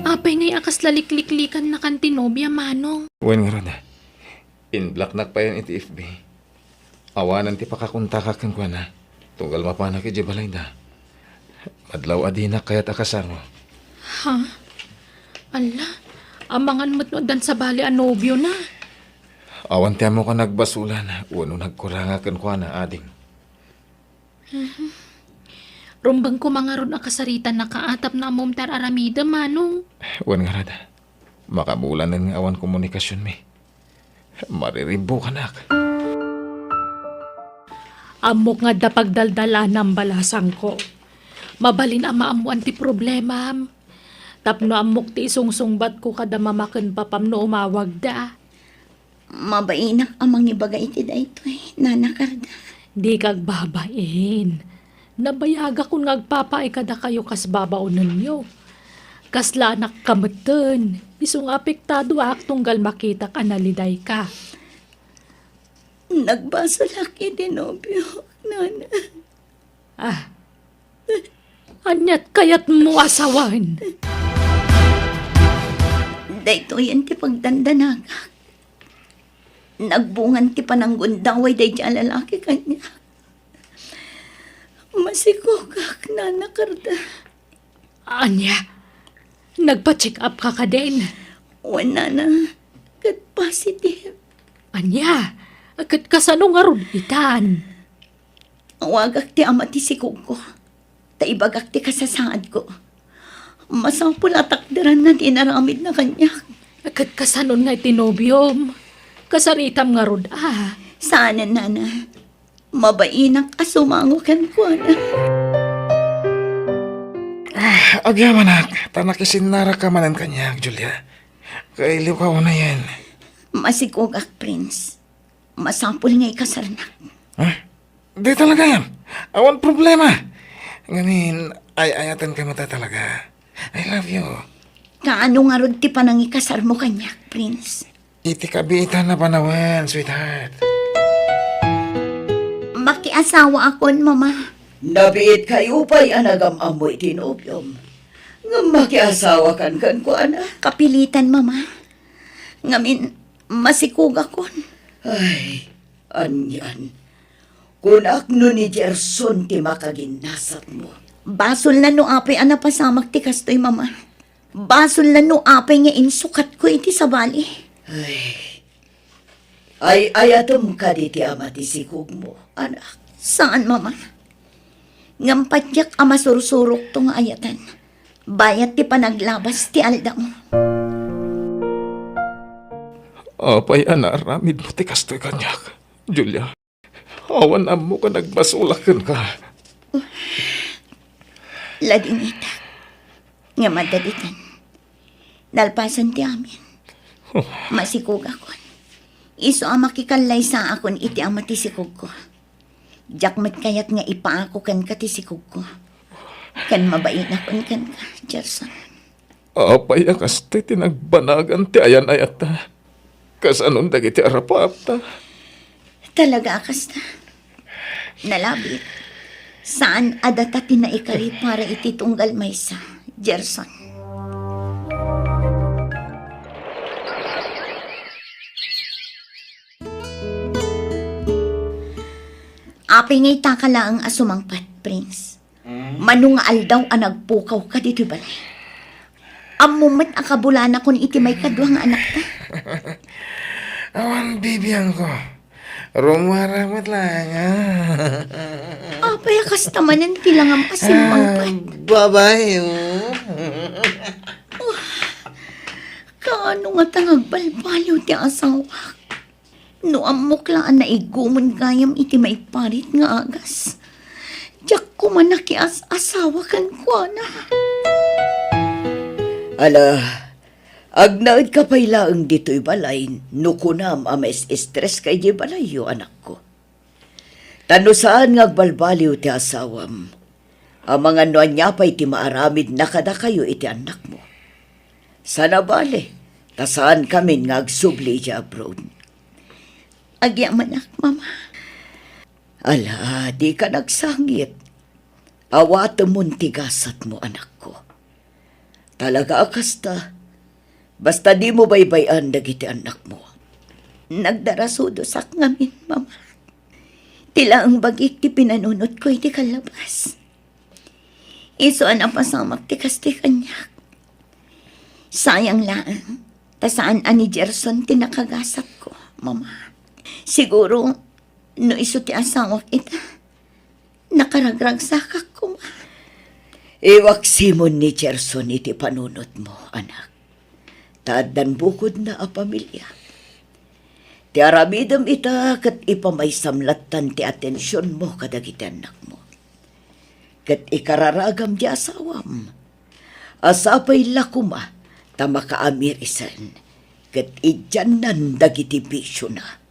Apay ngay a kasla likliklikannakan ti nobia, Manong? Wen ngarud, in-blocknak payen iti F B. Awanen ti pakakontakak kenkuana, tunggal mapanak idiay balayda. Madlaw a dinak kayat a kasarmo. Ha? Ala, amangan met no addan sabali a nobiona. Awan ti ammok a nagbasolan wenno nagkuranga kenkuana, ading. Mhm. Rumbeng koma ngarud a kasaritanaka a tapno ammom ti ar-aramidem, Manong. Wen ngarud, makamulanen nga awan komunikasionmi. Mariribbukanak. Ammok nga adda pagdaldalanam, balasangko. Mabalin a maammoan ti problemam. Tapno ammok ti isungsungbatko kada mama ken papam no umawagda. Mabainak a mangibaga iti daytoy, Nana Carda. Dika agbabain. Nabayagakon nga agpapaay kadakayo kas babaonenyo. Kasla anakka metten, isu nga apektadoak tunggal makitak a nalidayka. Nagbasolak iti nobiok, Nana. Ah, aniat kayatmo a sawen? Daytoyen ti pagdandanagak. Nagbungan ti pananggundaway daydi a lalaki kaniak. Masikogak, Nana Carda. Ania? Nagpa-check up ka kadin? Wen, Nana, ket positive. Ania? Ket kasano ngarud itan? Awagak ti ama ti sikogko, ta ibagak ti kasasaadko. Masapul a takderanna ti inaramidna kaniak. Ket kasanon nga iti nobiom? Kasaritam ngarud a? Saanen, Nana. Mabainak a sumango kenkuana. Ah, agyamanak, ta nakisinnaraka manen kaniak, Julia. Kailiwka unayen. Masikogak, Prince. Masapul nga ikasarnak. Ha? Di talaga yan. Awan problema. Ngamin, ay-ayatenka met talaga. I love you. Kaano ngarud ti panangikasarmo kaniak, Prince? Iti kabiitan a panawen, sweetheart. Makiasawaakon, Mama. Nabiitkayo pay a nagam-ammo iti nobiom. Ngem makiasawakan kenkuana. Kapilitan, Mama. Ngamin, masikogakon. Ay, anian. Kunak no ni Gerson ti makaginnasatmo. Basolna no apay a napasamak ti kastoy, Mama. Basolna no apay nga insukatko iti sabali. Ay, ay-ayatem kadi ti ama ti sikogmo, anak? Saan, Mama. Ngem patiek a masursurokto nga ayatan. Bayat ti panaglabas ti aldaw. Apay a naaramidmo ti kastoy kaniak, Julia? Awan ammok a nagbasolak kenka. Ladingitak. Ngem adda ditan. Nalpasen ti amin. Masikogakon. Isu a makikallaysaakon iti ama ti sikogko. Diak met kayat nga ipaako kenka ti sikogko. Ken mabainakon kenka, Gerson. Apay a kasta ti nagbanagan ti ayan-ayatta? Kasanon dagiti arapapta? Talaga a kasta. Nalabit. Saan a data ti naikari para iti tunggal maysa, Gerson. Apay nga itaka laeng a sumangpet, Prince? Mano nga aldaw a nagpukawka ditoy balay? Ammom met a kabulanakon iti maikadua nga anakta. Awan bibiangko. Rummuar met laeng, ah. Apay a kasta manen ti langam a simmangpet? Ah, babae, oh. Kaano ngata nga agbalbaliw ti asawak? No ammok la a naigumen gayam iti maiparit nga agas, diak koma nakias-asawa kenkuana. Ala, agnaedka pay laeng ditoy balay no kunam a mais-stress ka idiay balayyo, anakko. Ta no saan nga agbalbaliw ti asawam, Amangan no ania pay ti maaramidna kadakayo iti annakmo. Sana bale, ta saankamin nga agsubli idiay abroad. Agyamanak, Mama. Ala, dika nagsangit. Awatemon ti gasatmo, anakko. Talaga a kasta, basta dimo baybay-an dagiti annakmo. Nagdarasudosak ngamin, Mama. Ti laeng bagik ti pinanunotko iti kallabas. Isu a napasamak ti kastoy kaniak. Sayang laeng, ta saan a ni Gerson ti nakagasatko, Mama. Siguro, no isu ti asawak ita, nakaragragsakak koma. Iwaksimon ni Gerson iti panunotmo, anak. Ta addan bukodna a pamilia. Ti aramidem ita ket ipamaysam lattan ti atensionmo kadagiti annakmo. Ket ikararagam ti asawam. A sapay la koma ta makaamir isen ket idiannan dagiti bisiona.